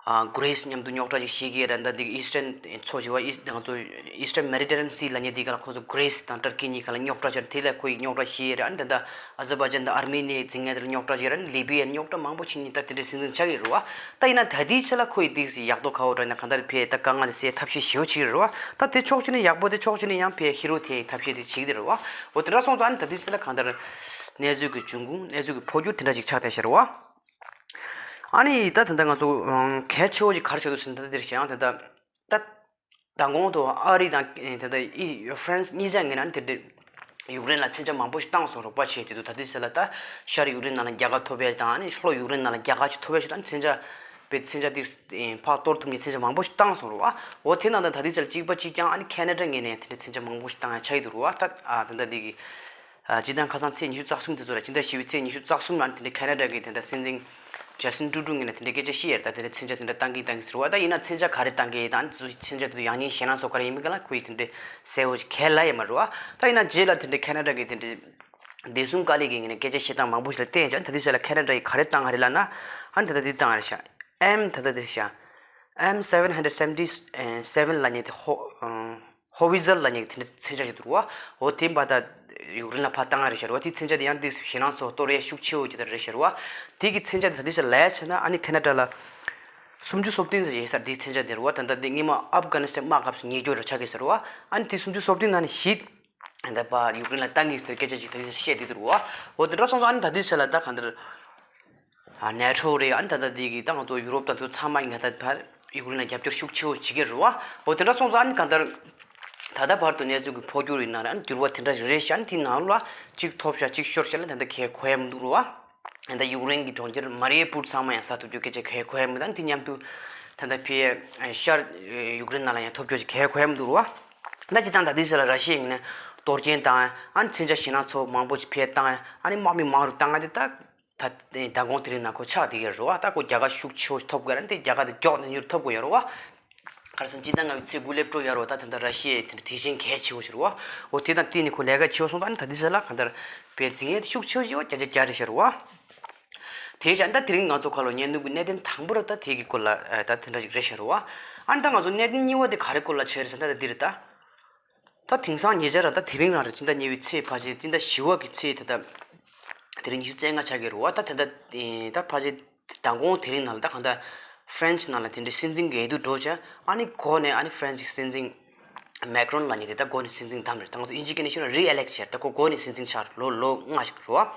ཨ་གྷི་རི་སི་མཉམ་དུ་རྙོག་དྲ་ཅིག་བྱེད་ཀྱི་རེད། ད་ལྟ་དེ་གི་ཨི་སི་ཊན་མཚོ་ཞེས་པ་ཨི་ང་ཚོ་ཨི་སི་ཊན་མེ་ཌི་ཊེ་རེ་ནི་ཡན་སི་ལབ་མཁན་དེ་ག་ལ་ཁོ་ཚོ་གྷི་རི་སི་དང་ཏུར་ཀི་གཉིས་ཀ་ལ་རྙོག་དྲ་ཅིག་རེད། དེ་ལ་ཁོ་ཡི་རྙོག་དྲ་བྱེད་ཀྱི་རེད། ཨ་ནི་ད་ལྟ་ཨ་ཛར་བྷའི་ཇན་དང་ཨར་མེ་ནི་ཡའི་འཛིང་ངན་དེ་ལ་རྙོག་དྲ་བྱེད་ར། ཨ་ནི་ལི་བི་ཡའི་རྙོག་དྲ་མང་པོ་ཕྱིན་ནས་ད་དེ་འདྲའི་སྲིད་འཛིན་ཆགས་ཀྱི་རེད་བ། ད་ཡིན་ན་ད་ལྟའི་ཆ་ལ་ཁོ་ཡི་ཏོག་ཙམ་ཡག་ཐོག་ཁ་བོ་འགྲོ་ན་གང་ལྟར་ཕར་ད་དཀའ་ངལ་དེ་སེལ་ཐབས་ཤེས་ཞེ་པོ་བྱེད་ཀྱི་རེད་བ། ད་དེ་ཕྱོགས་གཅིག་ནས་ཡག་པོ་དེ་ཕྱོགས་གཅིག་ནས་ཡང་ཕར་ཧི་རོ་ཐེ་ཐབས་ཤེས་དེ་བྱེད་ཀྱི་རེད་བ། འོ་དེ་འདྲ་སོང་ཙང་ཨ་ནི་ད་ལྟའི་ཆ་ལ་གང་ལྟར་གནས་ཚུལ་གྱི་འབྱུང་ཁུངས་གནས་ཚུལ་གྱི་འཕོ་འགྱུར་དེ་འདྲ་ཅིག་ཆགས་བསྡད་ཤག་རེད་བ། ཨ་ནི་ད་ད་ལྟ་ང་ཚོ་གལ་ཆེ་བོ་ཞིག་ག་རེ་ཆགས་འདུག་ཟེར་ན། ད་ལྟ་དེར་བྱས་ཡང་ད་ལྟ་ད། མདང་དགོང་དུ་ཨ་རི་དང་ཨེ་ད་ལྟ་ཨི་ཧྥ་རན་སི་གཉིས་ཆ་ངོས་ནས་དེ་འདྲ་ཡུཀ་རེན་ལ་མཚོན་ཆ་མང་པོ་ཞིག་བཏང་སོང་། རོགས་པ་བྱས་བྱས་འདུག་ད་ལྟའི་ཆ་ལ་ད་ཤར་ཡུཀ་རེན་ནང་ལ་རྒྱལ་ཁ་ཐོབ་ཡ་དང་ཨ་ནི་ལྷོ་ཡུཀ་རེན་ནང་ལ་རྒྱལ་ཁ་ཅིག་ཐོབ་ཡ་ཞིག་ད་མཚོན་ཆ་པའི་མཚོན་ཆ་དེ་ཕར་གཏོར་ཐུབ་མཁན་མཚོན་ཆ་མང་པོ་ཞིག་བཏང་སོང་རེད་བ། འོ་དེ་ནང་ད་ད་ལྟའི་ཆ་ལ་གཅིག་པ་གཅིག་རྐྱང་ཨ་ནི་ཁེ་ན་ཌ་ངོས་ནས་དེ་འདྲ་མཚོན་ཆ་མང་པོ་ཞིག་བཏང་ཡ་ཆགས་ཀྱི་འདུག་རེད་བ། ད་ཨ་ད་ལྟ་འདི་གི་ཨ་སྤྱིར་བཏང་ཁ་སང་ཚེས་ཉི་ཤུ་རྩ་གསུམ་དེ་ཚོ་ལ་ཕྱི་ཟླ་བཞི་པའི་ཚེས་ཉི་ཤུ་རྩ་གསུམ་ལ་དེ་འདྲ་ཁེ་ན་ཌ་གི་དེ་འདྲ་སྲིད་འཛིན་ཇ་སི་ཊིན་ཊུ་རུ་ཌོ་ངོས་ནས་དེ་འདྲ་སྐད་ཆ་བཤད་ཡ་རེད། ད་དེ་འདྲ་མཚོན་ཆ་དེ་འདྲ་བཏང་གི་བཏང་གི་ཟེར་བ། ད་ཡིན་ན་མཚོན་ཆ་ག་རེ་བཏང་གི་དང་དེ་ཚོ་མཚོན་ཆ་དེ་ཚོ་ཡང་སྙིང་ཞེད་སྣང་བཟོ་ག་རེ་ཡིན་མིན་ག་ལ་ཁོ་ཡིས་དེ་འདྲ་གསལ་བོ་ཞིག་གང་ཡང་ལབ་ཡོད་མ་རེད་བ། ད་ཡིན་ན་རྗེས་ལ་དེ་འདྲ་ཁེ་ན་ཌ་གི་དེ་འདྲ་ བདེ་སྲུང་དཀའ་ལས་ཀྱི་ངོས་ནས་སྐད་ཆ་བཤད་སྟངས་མང་པོ་ཞིག་ལ་བརྟེན་ཀྱང་། ད་ལྟའི་ཆ་ལ་ཁེ་ན་ཌ་ཡིས་ག་རེ་བཏང་བ་རེད་ལབ་ན། ཨ་ནི་ད་ལྟ་འདི་བཏང་བ་རེད་ཤག M ད་ལྟ་འདི་ཤག M seven hundred seventy seven ལབ་མཁན་དེ། ཧོ་ཧོ་ཝི་ཛར་ལབ་མཁན་གྱི་དེ་འདྲ་མཚོན་ཆ་ཞིག་འདུག་རེད་བ། འོ་དེ་འབའ་ད་ཡུཀ་རེན་ལ་ཕར་བཏང་བ་རེད་ཤག་རེད་བ། དེའི་མཚོན་ཆ་དེ་ཡང་དེ་ཞེད་སྣང་ཚོར་གཏོང་ཡས་ཤུགས་ཆེ་བོ་ཅིག་ད་རེད་ཤག་རེད་བ། དེ་གི་མཚོན་ཆ་དེ་ད་ལྟའི་ཆ་ལ་ཡ་བྱས་ན། ཨ་ནི་ཁེ་ན་ཌ་ལ་སུམ་ཅུ་སོ་བདུན་ཟེར་ཡོད་ས་རེད། དེའི་མཚོན་ཆ་དེ་རེད་བ། ད་ལྟ་དེ་སྔོན་མ་ཨབ་གྷ་ནི་སི་ཐན་དམག་སྐབས་སུ་ཉེས་སྐྱོན་རེ་ཆགས་ཀྱི་ས་རེད་བ། ཨ་ནི་དེ་སུམ་ཅུ་སོ་བདུན་ནང་ནས་བཞི། ད་ལྟ་ཕར་ཡུཀ་རེན་ལ་བཏང་གི་ཟེར་སྐད་ཆ་ཅིག་ད་ལྟ་བཤད་བསྡད་འདུག་རེད་བ། འོ་དེ་འདྲ་སོང་ཙང་ཨ་ནི་ད་ལྟའི་ཆ་ལ་ད་གང་ལྟར། ཨ་ནེ་ཊོ་རེད། ཨ་ནི་ད་ལྟ་དེ་གི་ད་ང་ཚོ་ཡུ་རོབ་དང་དེ་ཚོ་ཚང་མ་ཡིན་ན་ད་ཕར་ཡུཀ་རེན་ལ་རྒྱབ་སྐྱོར་ཤུགས་ཆེ་བོ་བྱེད་ཀྱི་རེད་བ། འོ་དེ་འདྲ་སོང་ཙང་ཨ་ནི་གང་ལྟར། ད་ལྟ་བར་དུ་གནས་ཚུལ་གྱི་འཕོ་འགྱུར་ཡིན་ན་རེད། ཨ་ནི་འགྱུར་བ་དེ་འདྲ་ཞིག་རེད་ཤག་ཨ་ནི་དེའི་ནང་ལ་གཅིག་ཐོབ་ཤག་གཅིག་ཤོར་ཤག་ལབ་ད་ལྟ་གལ་གོ་ཡ་མི་འདུག་རེད་བ། ད་ལྟ་ཡུཀ་རེན་གྱི་གྲོང་ཁྱེར་མ་རི་ཡུ་པོལ་ཚང་མ་ཡང་ཟ་ཐུབ་རྒྱུ་སྐད་ཆ་གལ་གོ་ཡ་མི་འདུག་ཨ་ནི་དེ་མཉམ་དུ་ད་ལྟ་ཕར་ཤར་ཡུཀ་རེན་ནང་ལ་ཡང་ཐོབ་རྒྱུ་ཞིག་གལ་གོ་ཡ་མི་འདུག་རེད་བ། ད་སྤྱིར་བཏང་ད་ལྟའི་ཆ་ལ་ར་ཤི་ཡ་ཡིན་ན་གཏོར་སྐྱོན་བཏང་། ཨ་ནི་མཚོན་ཆ་ཞེད་སྣང་ཚོར་མང་པོ་ཞིག་ཕར་བཏང་། ཨ་ནི་དམག་མི་མང་རུ་བཏང་། ཨ་དེ་ད་ད་ལྟ་མདང་དགོང་དེ་རིང་ནང་ཁོ་ཆགས་བསྡད་ཀྱི་རེད་བ། ད་ཁོ་རྒྱལ་ཁ་ཤུགས་ཆེ་བོ་ཞིག་ཐོབ་དགོས་ར། ཨ་ནི་དེ་རྒྱལ་ཁ་དེ་མགྱོགས་ནས་མྱུར་ཐོབ་དགོས་ཡ་རེད་བ། ཁ་སང་སྤྱིར་བཏང་ང་ཚོའི་ཚེས་དགུ་སླེབས་འགྲོ་ཡ་རེད་བ། ད་ད་ལྟ་ར་ཤི་ཡའི་དེ་འདྲ་དེ་བཞིན་གལ་ཆེ་བོ་ཞིག་རེད་བ། འོ་དེ་དང་བསྟུན་ནས་ཁོ་ལས་ཀ་ཆེ་བོ་སོང་ཙང་ཨ་ནི་ད་ལྟའི་ཆ་ལ་གང་ལྟར་ཕར་འཛིང་ཡས་དེ་ཤུགས་ཆེ་བོ་ཞིག་བ་བརྒྱ་ཆ་བརྒྱ་རེད་ཤག་རེད་བ། དེ་བཞིན་ད་དེ་རིང་ང་ཚོ་ཁ་ལོ་བརྙན་ཐུང་གི་གནད་དོན་དང་པོ་ར་ད་དེ་གི་སྐོར་ལ་ཨ་ད་དེ་འདྲ་ཞིག་རེད་ཤག་རེད་བ། ཨ་ནི་ད་ང་ཚོ་གནད་དོན་གཉིས་པ་དེ་ག་རེ་སྐོར་ལ་བྱས་རེད་ཟེར་ན། ད་ད་འདི་རེད་ད། ད་དེང་སང་ཉེ་ཆར་ར་ད་དེ་རིང་རང་རེད། སྤྱི་ཟླ་གཉིས་པའི་ཚེས་ཕལ་ཆེར་སྤྱི་ཟླ་བཞི་པ་གི་ཚེས་ད་ལྟ་དེ་རིང་ཉི་ཤུ་རྩ་ལྔ་ཆགས་ཀྱི་རེད་བ། ད་ད་ལྟ་ད་ཕལ་ཆེར་མདང་དགོང་དེ་རིང་ནང་ལ་ད་གང་ལྟར་ཧྥ་རན་སི་ནང་ལ་དེ་འདྲའི་སྲིད་འཛིན་འོས་བསྡུ་འགྲོ་བྱས། ཨ་ནི་འགོ་ནས་ཨ་ནི་ཧྥ་རན་སི་གི་སྲིད་འཛིན་མེག་རོན་ལབ་མཁན་དེ་ད་འགོ་ནས་སྲིད་འཛིན་བདམས་རེད། ད་ང་ཚོ་ཨིན་ཇི་སྐད་ནས་ཞུས་ན་རི་ཨེ་ལེག་བྱས། ད་ཁོ་འགོ་ནས་སྲིད་འཛིན་ཆགས་རེད། ལོ་ལོ་ལྔ་ཞིག་རེད་བ།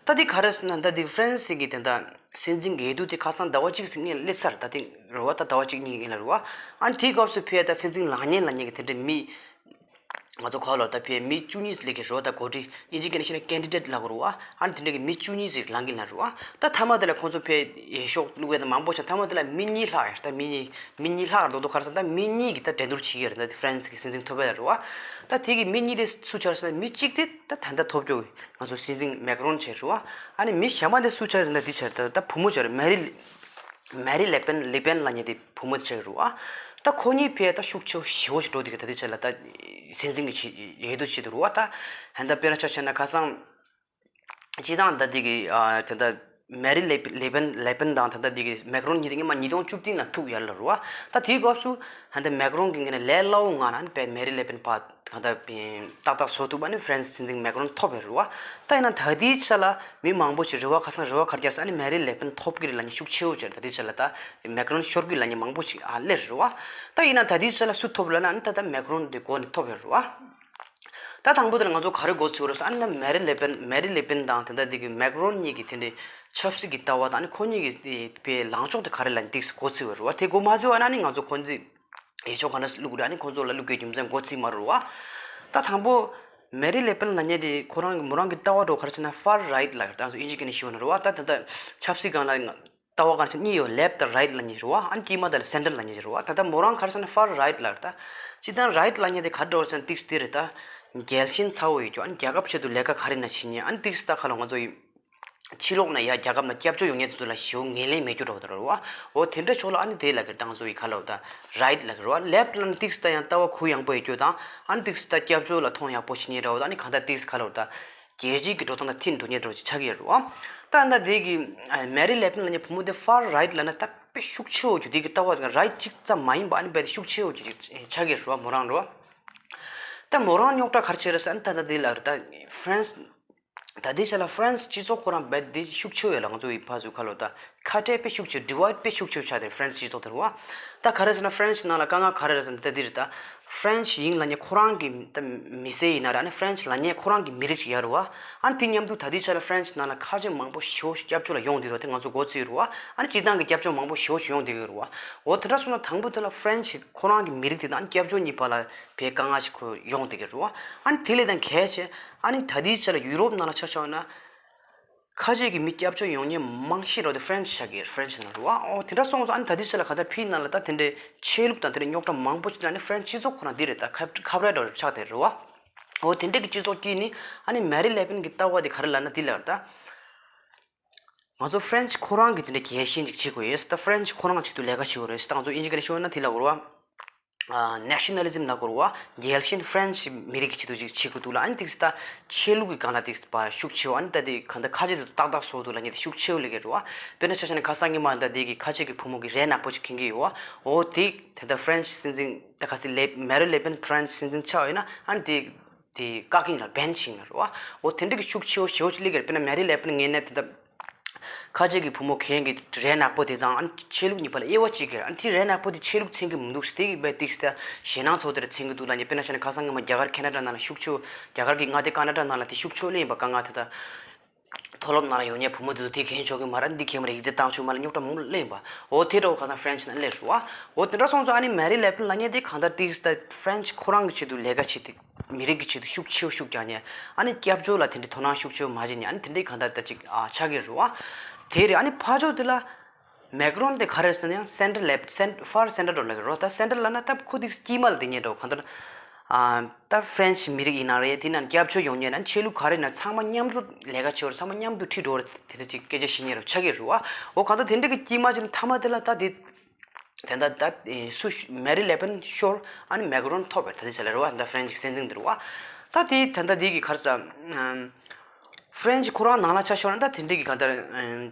ད་འདི་ག་རེ་ཟེར་ན། ད་འདི་ཧྥ་རན་སི་གི་དེ་འདྲ་སྲིད་འཛིན་འོས་བསྡུ་དེ་ཁ་སང་ཟླ་བ་གཅིག་ཙམ་སྔོན་སླེབས་ཚར། ད་དེ་རེད་བ། ད་ཟླ་བ་གཅིག་གཉིས་སྔོན་ལ་རེད་བ། ཨ་ནི་དེའི་སྐབས་སུ་ཕར་ད་སྲིད་འཛིན་ལངས་མཁན་ལབ་མཁན་གྱི་དེ་འདྲའི་མི། ང་ཚོ་ག་ལོ་ད་ཕར་མི་བཅུ་གཉིས་སླེབས་ཀྱི་རེད་བ། ད་འགོ་ཁྲིད་ཨིན་ཇི་སྐད་ནས་ཞུས་ན་ཀེན་ཌི་ཌེ་ཊི་ལབ་དགོས་རེད་བ། ཨ་ནི་དེ་འདྲ་གི་མི་བཅུ་གཉིས་ཙམ་ལངས་ཀྱི་ལ་རེད་བ། ད་མཐའ་མ་དེ་ལ་ཁོང་ཚོ་ཕར་འོས་ཤོག་བླུགས་ཡ་ད་མང་པོ་བྱས། མཐའ་མ་དེ་ལ་མི་གཉིས་ལྷག་ཡ། ད་མི་གཉིས་མི་གཉིས་ལྷག་རྡོག་རྡོག་ག་རེ་ཟེར་ན། ད་མི་གཉིས་ཀྱིས་ད་འགྲན་བསྡུར་བྱེད་ཀྱི་ཡོད་རེད། ད་ཧྥ་རན་སི་གི་སྲིད་འཛིན་ཐོབ་ཡ་ལ་རེད་བ། ད་དེ་གི་མི་གཉིས་དེ་སུ་ཆགས་ཟེར་ན། མི་གཅིག་དེ་ད་ད་ལྟ་ཐོབ་རྒྱུ་ང་ཚོ་སྲིད་འཛིན་མེག་རོན་བྱས་རེད་བ། ཨ་ནི་མི་གཞན་པ་དེ་སུ་ཆགས་ཟེར་ན། འདི་ཆགས་ད་ད་བུ་མོ་ཆགས་རེད། མེ་རི། མེ་རི་ལེ་པེན། ལེ་པེན་ལབ་མཁན་དེ་བུ་མོ་དེ་ཆགས་ཀྱི་རེད་བ། ད་ཁོ་གཉིས་ཕར་ད་ཤུགས་ཆེ་བོ་ཞེ་པོ་ཞིག་འགྲོ་བསྡད་ཀྱི། ད་ལྟའི་ཆ་ལ་ད་སྲིད་འཛིན་གྱི་ཆེད། འོས་བསྡུ་ཆེད་དུ་རེད་བ། ད་ཧན་ད་དཔེར་ན་ཆ་བཞག་ན་ཁ་སང་སྤྱིར་བཏང་ད་འདི་གི་ཨ་ད་ལྟ་མེ་རི་ལེ་པེན། ལེ་པེན། ལེ་པེན་དང་ད་ལྟ་འདི་གི་མེག་རོན་གཉིས་དེ་སྔོན་མ་ཉིས་སྟོང་བཅུ་བདུན་ལ་ཐུག་ཡ་ལ་རེད་བ། ད་དེའི་སྐབས་སུ་ཧན་ད་མེག་རོན་གྱི་ངོས་ནས་ལས་སླ་བོ་ངང་ནས་ཨ་ནི་ཕར་མེ་རི་ལེ་པེན་ཕར་གང་ལྟར་ཏག་ཏག་བཟོ་ཐུབ། ཨ་ནི་ཧྥ་རན་སི་སྲིད་འཛིན་མེག་རོན་ཐོབ་པ་རེད་བ། ད་ཡིན་ན་ད་ལྟའི་ཆ་ལ་མི་མང་པོ་ཞིག་རེ་བ། ཁ་སང་རེ་བ་ག་རེ་བརྒྱབ་ཟེར་ན། ཨ་ནི་མེ་རི་ལེ་པེན་ཐོབ་ཀྱི་རེད་ལབ་མཁན་ཤུགས་ཆེ་བོ་ཅིག་ད་ལྟའི་ཆ་ལ་ད་མེག་རོན་ཤོར་གྱི་ལབ་མཁན་མང་པོ་ཞིག་ཨ་སླེབས་རེད་བ། ད་ཡིན་ན་ད་ལྟའི་ཆ་ལ་སུ་ཐོབ་ལབ་ན། ཨ་ནི་ད་ད་མེག་རོན་དེ་འགོ་ནས་ཐོབ་ཡོད་རེད་བ། ད་དང་པོ་དེ་ལ་ང་ཚོ་ག་རེ་མགོ་ཚོས་རེད་ཟེར་ན། ཨ་ནི་ད་མེ་རི་ལེ་པེན། མེ་རི་ལེ་པེན་དང་ད་ལྟ་འདི་གི་མེག་རོན་གཉིས་ཀྱི་དེ་འདྲའི་ཆབ་སྲིད་ཀྱི་ལྟ་བ་དང་། ཨ་ནི་ཁོ་གཉིས་ཀྱི་དེ་ཕར་ལངས་ཕྱོགས་དེ་ག་རེ་ལབ་ན་ཏོག་ཙམ་མགོ་ཚོས་པ་རེད་བ། དེ་མགོ་མ་ཚོས་པ་ན་ཨ་ནི་ང་ཚོ་ཁོང་ཚོས་འོས་ཤོག་ག་འདྲ་བླུགས་རེད། ཨ་ནི་ཁོང་ཚོ་ལ་བླུགས་རྒྱུའི་རྒྱུ་མཚན་མགོ་ཚོས་མ་རེད་བ། ད་དང་པོ་མེ་རི་ལེ་པེན་ལབ་མཁན་དེ་ཁོ་རང་གི་མོ་རང་གི་ལྟ་བ་འདྲ་བོ་ག་རེ་ཟེར་ན། ཧྥར་རའིཊ་ལབ་ཀྱི་རེད། ད་ང་ཚོ་ཨིན་ཇི་སྐད་ནས་ཞུས་པ་ན་རེད་བ། ད་ད་ལྟ་ཆབ་སྲིད་སྒང་ལ་ལྟ་བ་ག་རེ་ཟེར་ན་གཉིས་ཡོད། ལེབ་དང་རའིཊ་ལབ་མཁན་རེད་བ། ཨ་ནི་དཀྱིལ་མ་དེ་ལ་སེན་ཊར་ལབ་མཁན་རེད་བ། ད་ལྟ་མོ་རང་ག་རེ་ཟེར་ན་ཧྥར་རའིཊ་ལབ་ཀྱི་རེད། ད་སྤྱིར་བཏང་རའིཊ་ལབ་མཁན་དེ་ག་རེ་འདྲ་བོ་ཟེར་ན་ཏོག་ཙམ་དེ་རེད། ད་རྒྱལ་ཞེན་ཚ་བོ་ཡོད་རྒྱུ། ཨ་ནི་རྒྱལ་ཁབ་ཆེད་དུ་ལས་ཀ་ག་རེ་ཡིན་ན་བྱེད་མཁན། ཨ་ནི་ཏོག་ཙམ་ད་ག་ལབ། ང་ཚོ་ཡི་ཕྱི་ལོགས་ནས་ཡ་རྒྱལ་ཁབ་ནང་སྐྱབས་བཅོལ་ཡོང་མཁན་དེ་ཚོ་ལ་ཞེ་པོ་ངོས་ལེན་མེད་རྒྱུ་འདྲ་བོ་དེ་རེད་བ། འོ་དེ་འདྲ་ཕྱོགས་ལ་ཨ་ནི་དེ་ལབ་ཀྱི་རེད། ད་ང་ཚོ་ཡི་ག་ལབ། ད་རའིཊ་ལབ་ཀྱི་རེད་བ། ལེབ་ལབ་ན་ཏོག་ཙམ་ད་ཡང་ལྟ་བ་གུ་ཡངས་པོ་ཡོད་རྒྱུ་དང་། ཨ་ནི་ཏོག་ཙམ་ད་སྐྱབས་བཅོལ་ལ་མཐོང་ཡག་པོ་བྱེད་མཁན་འདྲ་བོ་དང་། ཨ་ནི་གང་ལྟར་ཏོག་ཙམ་ག་ལབ། ད་རྒྱལ་སྤྱིའི་གི་འགྲོ་སྟངས་དང་མཐུན་འགྲོ་མཁན་འདྲ་བོ་ཅིག་ཆགས་ཀྱི་ཡོད་རེད་བ། ད་ད་དེ་གི་མེ་རི་ལེ་པེན་ལབ་མཁན་བུ་མོ་དེ་ཧྥར་རའིཊ་ལབ་ན་ད་དཔེ་ཤུགས་ཆེ་བོ་རྒྱུ། དེ་གི་ལྟ་བ་རའིཊ་གཅིག་ཙམ་མ་ཡིན་པ། ཨ་ནི་དཔེ་ཤུགས་ཆེ་བོ་རྒྱུ་ཅིག་ཆགས་ཀྱི་ཡོད་རེད་བ། མོ་རང་རེད་བ། ད་མོ་རང་རྙོག་དྲ་ག་རེ་བྱས་རེད་ཟེར་ན། ད་ད་དེ་ལ་རེད། ད་ཧྥ་རན་སི། ད་ལྟའི་ཆ་ལ་ཧྥ་རན་སི་སྤྱི་ཚོགས་ཁོ་རང་དཔེ་དེ་ཤུགས་ཆེ་བོ་ཡོད་ལ། ང་ཚོ་ཡི་ཕར་ཚུར་ག་ལབ། ད་ཁ་བྲལ་དཔེ་ཤུགས་ཆེ། ཌི་ཝའིཌ་དཔེ་ཤུགས་ཆེ་བོ་ཆགས་ཏེ། ཧྥ་རན་སི་སྤྱི་ཚོགས་དེ་རེད་བ། ད་ག་རེ་ཟེར་ན་ཧྥ་རན་སི་ནང་ལ་དཀའ་ངལ་ག་རེ་རེད་ཟེར་ན། ད་འདི་རེད། ད་ཧྥ་རན་སི་ཡིན་ལབ་མཁན་ཁོ་རང་གི་ད་མི་སེར་ཡིན་ན་རེད། ཨ་ནི་ཧྥ་རན་སི་ལབ་མཁན་ཁོ་རང་གི་མི་རིགས་ཤིག་ཡོད་རེད་བ། ཨ་ནི་དེ་མཉམ་དུ་ད་ལྟའི་ཆ་ལ་ཧྥ་རན་སི་ནང་ལ་ཁ་ཆེ་མང་པོ་ཞེ་པོ་ཞིག་སྐྱབས་བཅོལ་ལ་ཡོང་བསྡད་རེད་བ། དེ་ང་ཚོ་མགོ་ཚོས་རེད་བ། ཨ་ནི་སྤྱིར་བཏང་གི་སྐྱབས་བཅོལ་མང་པོ་ཞེ་པོ་ཞིག་ཡོང་བསྡད་ཀྱི་ཡོད་རེད་བ། འོ་དེ་འདྲ་སོང་ན་དང་པོ་དེ་ལ་ཧྥ་རན་སི་ཁོ་རང་གི་མི་རིགས་དེ་དང་སྐྱབས་བཅོལ་གཉིས་བར་ལ་དཔེ་དཀའ་ངལ་ཞིག་ཁོ་ཡོང་བསྡད་ཀྱི་རེད་བ། ཨ་ནི་དེ་ལས་ད་གལ་ཆེ། ཨ་ནི་ད་ལྟའི་ཆ་ལ་ཡུ་རོབ་ནང་ལ་ཆ་བཞག་ན། ཁ་ཆེ་གི་མི་སྐྱབས་བཅོལ་ཡོང་མཁན་མང་ཤོས་རེད་བ། དེ་ཧྥ་རན་སི་ཆགས་ཀྱི་རེད། ཧྥ་རན་སི་ནང་རེད་བ། ཨོ་དེ་འདྲ་སོང་ཙང་། ཨ་ནི་ད་ལྟའི་ཆ་ལ་ག་ད་ཕི་ནང་ལ་ད་དེ་འདྲའི་ཆོས་ལུགས་དང་དེ་འདྲའི་རྙོག་དྲ་མང་པོ་ཞིག་ལ་ནི་ཧྥ་རན་སི་སྤྱི་ཚོགས་ཁོ་རང་འདི་རེད། ད་ཁ་ཁ་བྲལ་འདྲ་བོ་ཆགས་བསྡད་རེད་བ། ཨོ་དེ་འདྲ་གི་སྤྱི་ཚོགས་དཀྱིལ་ནས་ཨ་ནི་མེ་རི་ལེ་པེན་གི་ལྟ་བ་དེ་ག་རེ་ལབ་ན། འདི་ལབ་རེད་ད། ང་ཚོ་ཧྥ་རན་སི་ཁོ་རང་གི་དེ་འདྲའི་རྒྱལ་ཞེན་ཅིག་བྱེད་དགོས་ཡོད་ཟེར། ད་ཧྥ་རན་སི་ཁོ་རང་ཆེད་དུ་ལས་ཀ་བྱེད་དགོས་རེད་ཟེར། ད་ང་ཚོ་དབྱིན་ཇི་སྐད་ནས་ཞུས་ན་དེ་ལབ་རེད་བ། ནེ་ཤ་ནལ་ལི་ཛིམ་ལབ་དགོས་རེད་བ། རྒྱལ་ཞེན་ཧྥ་རན་ཤི་མི་རིགས་ཀྱི་ཆེད་དུ་ཅིག་བྱེད་དགོས་འདུག་ལ། ཨ་ནི་ཏིག་ཙམ་ད་ཆོས་ལུགས་ཀྱི་སྒང་ལ་ཏིག་ཙམ་ཕར་ཤུགས་ཆེ་བ། ཨ་ནི་ད་དེ་གང་ལྟར་ཁ་ཆེ་དེ་ཏག་ཏག་བཟོ་འདུག་ལབ་མཁན་དེ་ཤུགས་ཆེ་བོ་སླེབས་ཀྱི་རེད་བ། དཔེར་ན་ཆ་བཞག་ན་ཁ་སང་ཉི་མ་ད་དེ་གི་ཁ་ཆེ་གི་བུ་མོ་གི་རས་ནག་པོ་ཅིག་གྱོན་གྱི་ཡོད་བ། འོ་དེ་དེ་ད་ཧྥ་རན་ཤི་སྲིད་འཛིན་ད་ག་ཟེ་ལེ་མེ་རི་ལེ་པན་ཧྥ་རན་ཤི་སྲིད་འཛིན་ཆགས་ཡོད་ན། ཨ་ནི་དེ་དེ་བཀག་གིན་ལ་བྷན་བྱིན་ལ་རེད་བ། འོ་དེ་འདྲ་གི་ཤུགས་ཆེ་བོ་ཞེ་བོ་ཅིག་སླེབས་ཀྱི་རེད། དཔེར་ན་མེ་རི་ལེ་པན་ངོས་ནས་དེ་ད། ཁ་ཆེ་གི་བུ་མོ་གྱོན་གྱི་རས་ནག་པོ་དེ་དང་ཨ་ནི་ཆོས་ལུགས་གཉིས་བར་ལ་དབྱེ་བ་གཅིག་གི། ཨ་ནི་དེ་རས་ནག་པོ་དེ་ཆོས་ལུགས་མཚོན་གྱི་མི་འདུག་ཟེར། དེ་གི་བས་ཏིག་ཙམ་ཞེད་སྣང་ཚོགས་དེར་མཚོན་གྱི་འདུག་ལབ་མཁན། དཔེར་ན་ཆ་ན་ཁ་སང་ཉི་མ་རྒྱ་གར་ཁེ་ན་ཌ་ནང་ལ་ཤུགས་ཆེ་བོ། རྒྱ་གར་གྱི་མངའ་སྡེ་ཀ་ན་ཌ་ནང་ལ་དེ་ཤུགས་ཆེ་བོ་སླེབས་ཡིན་པ། དཀའ་ངལ་དེ་ད་མཐོ་སློབ་ནང་ལ་ཡོད་མཁན་བུ་མོ་དེ་ཚོ་དེ་གྱོན་ཆོག་གི་མ་རེད། འདི་གྱོན་པ་རེད། ཡིག་ཚད་བཏང་ཆོག་མ་རེད། རྙོག་དྲ་མང་པོ་སླེབས་ཡིན་པ། འོ་དེ་འདྲ་བོ་ཁ་སང་ཧྥ་རན་ཤི་ནང་སླེབས་རེད་བ། འོ་དེ་འདྲ་སོང་ཙང་ཨ་ནི་མེ་རི་ལེ་པན་ལབ་མཁན་དེ་གང་ལྟར་ཏིག་ཙམ་ཧྥ་རན་ཤི་ཁོ་རང་གི་ཆེད་དུ་ལས་ཀ་བྱེད་དེ། མི་རིགས་ཀྱི་ཆེད་དུ་ཤུགས་ཆེ་བོ་ཤུགས་རྒྱག་མཁན། ཨ་ནི་སྐྱབས་བཅོལ་ལ་དེ་འདྲའི་དོ་སྣང་ཤུགས་ཆེ་བོ་མ་བྱེད་མཁན། ཨ་ནི་དེ་འདྲའི་གང་ལྟར་ད་ཅིག་ཨ་ཆགས་ཀྱི་རེད་བ། དེ་རེད། ཨ་ནི་ཕར་ཕྱོགས་དེ་ལ་མེག་རོན་དེ་ག་རེ་ཟེར་ན་ཡང་སེན་ཊར་ལེབ་སེན་ཕར་སེན་ཊར་འགྲོ་ལ་རེད་བ། ད་སེན་ཊར་ལབ་ན་ད་ཁོ་དེ་དཀྱིལ་མ་ལ་བསྡད་མཁན་འདྲ་བོ། གང་ལྟར་ཨ་ད་ཧྥ་རན་ཤི་མི་རིགས་ཡིན་ན་རེད། དེ་ན་སྐྱབས་བཅོལ་ཡོང་མཁན་ན་ཆོས་ལུགས་ག་རེ་ན་ཚང་མ་མཉམ་དུ་ལས་ཀ་བྱེད་པ་རེད། ཚང་མ་མཉམ་དུ་ཁྲིད་འགྲོ་བ་རེད། དེ་འདྲ་ཅིག་སྐད་ཆ་བཤད་མཁན་རེད་བ། ཆགས་ཀྱི་རེད་བ། འོ་གང་ལྟར་དེ་འདྲ་གི་དཀྱིལ་མ་ཅིག་ལ་མཐའ་མ་དེ་ལ་ད་དེ། དེ་འདྲ་ད་སུ་མེ་རི་ལེ་པན་ཤོར། ཨ་ནི་མེག་རོན་ཐོབ་པའི་ད་དེ་ཆ་ལ་རེད་བ། ད་ཧྥ་རན་ཤི་སྲིད་འཛིན་དེ་རེད་བ། ད་དེ་དེ་འདྲ་དེ་གི་ག་རེ་ཟེར། ཧྥ་རན་ཤི་ཁོ་རང་ནང་ལ་ཆ་བཞག་ན་ད་དེ་འདྲ་གི་གང་ལྟར་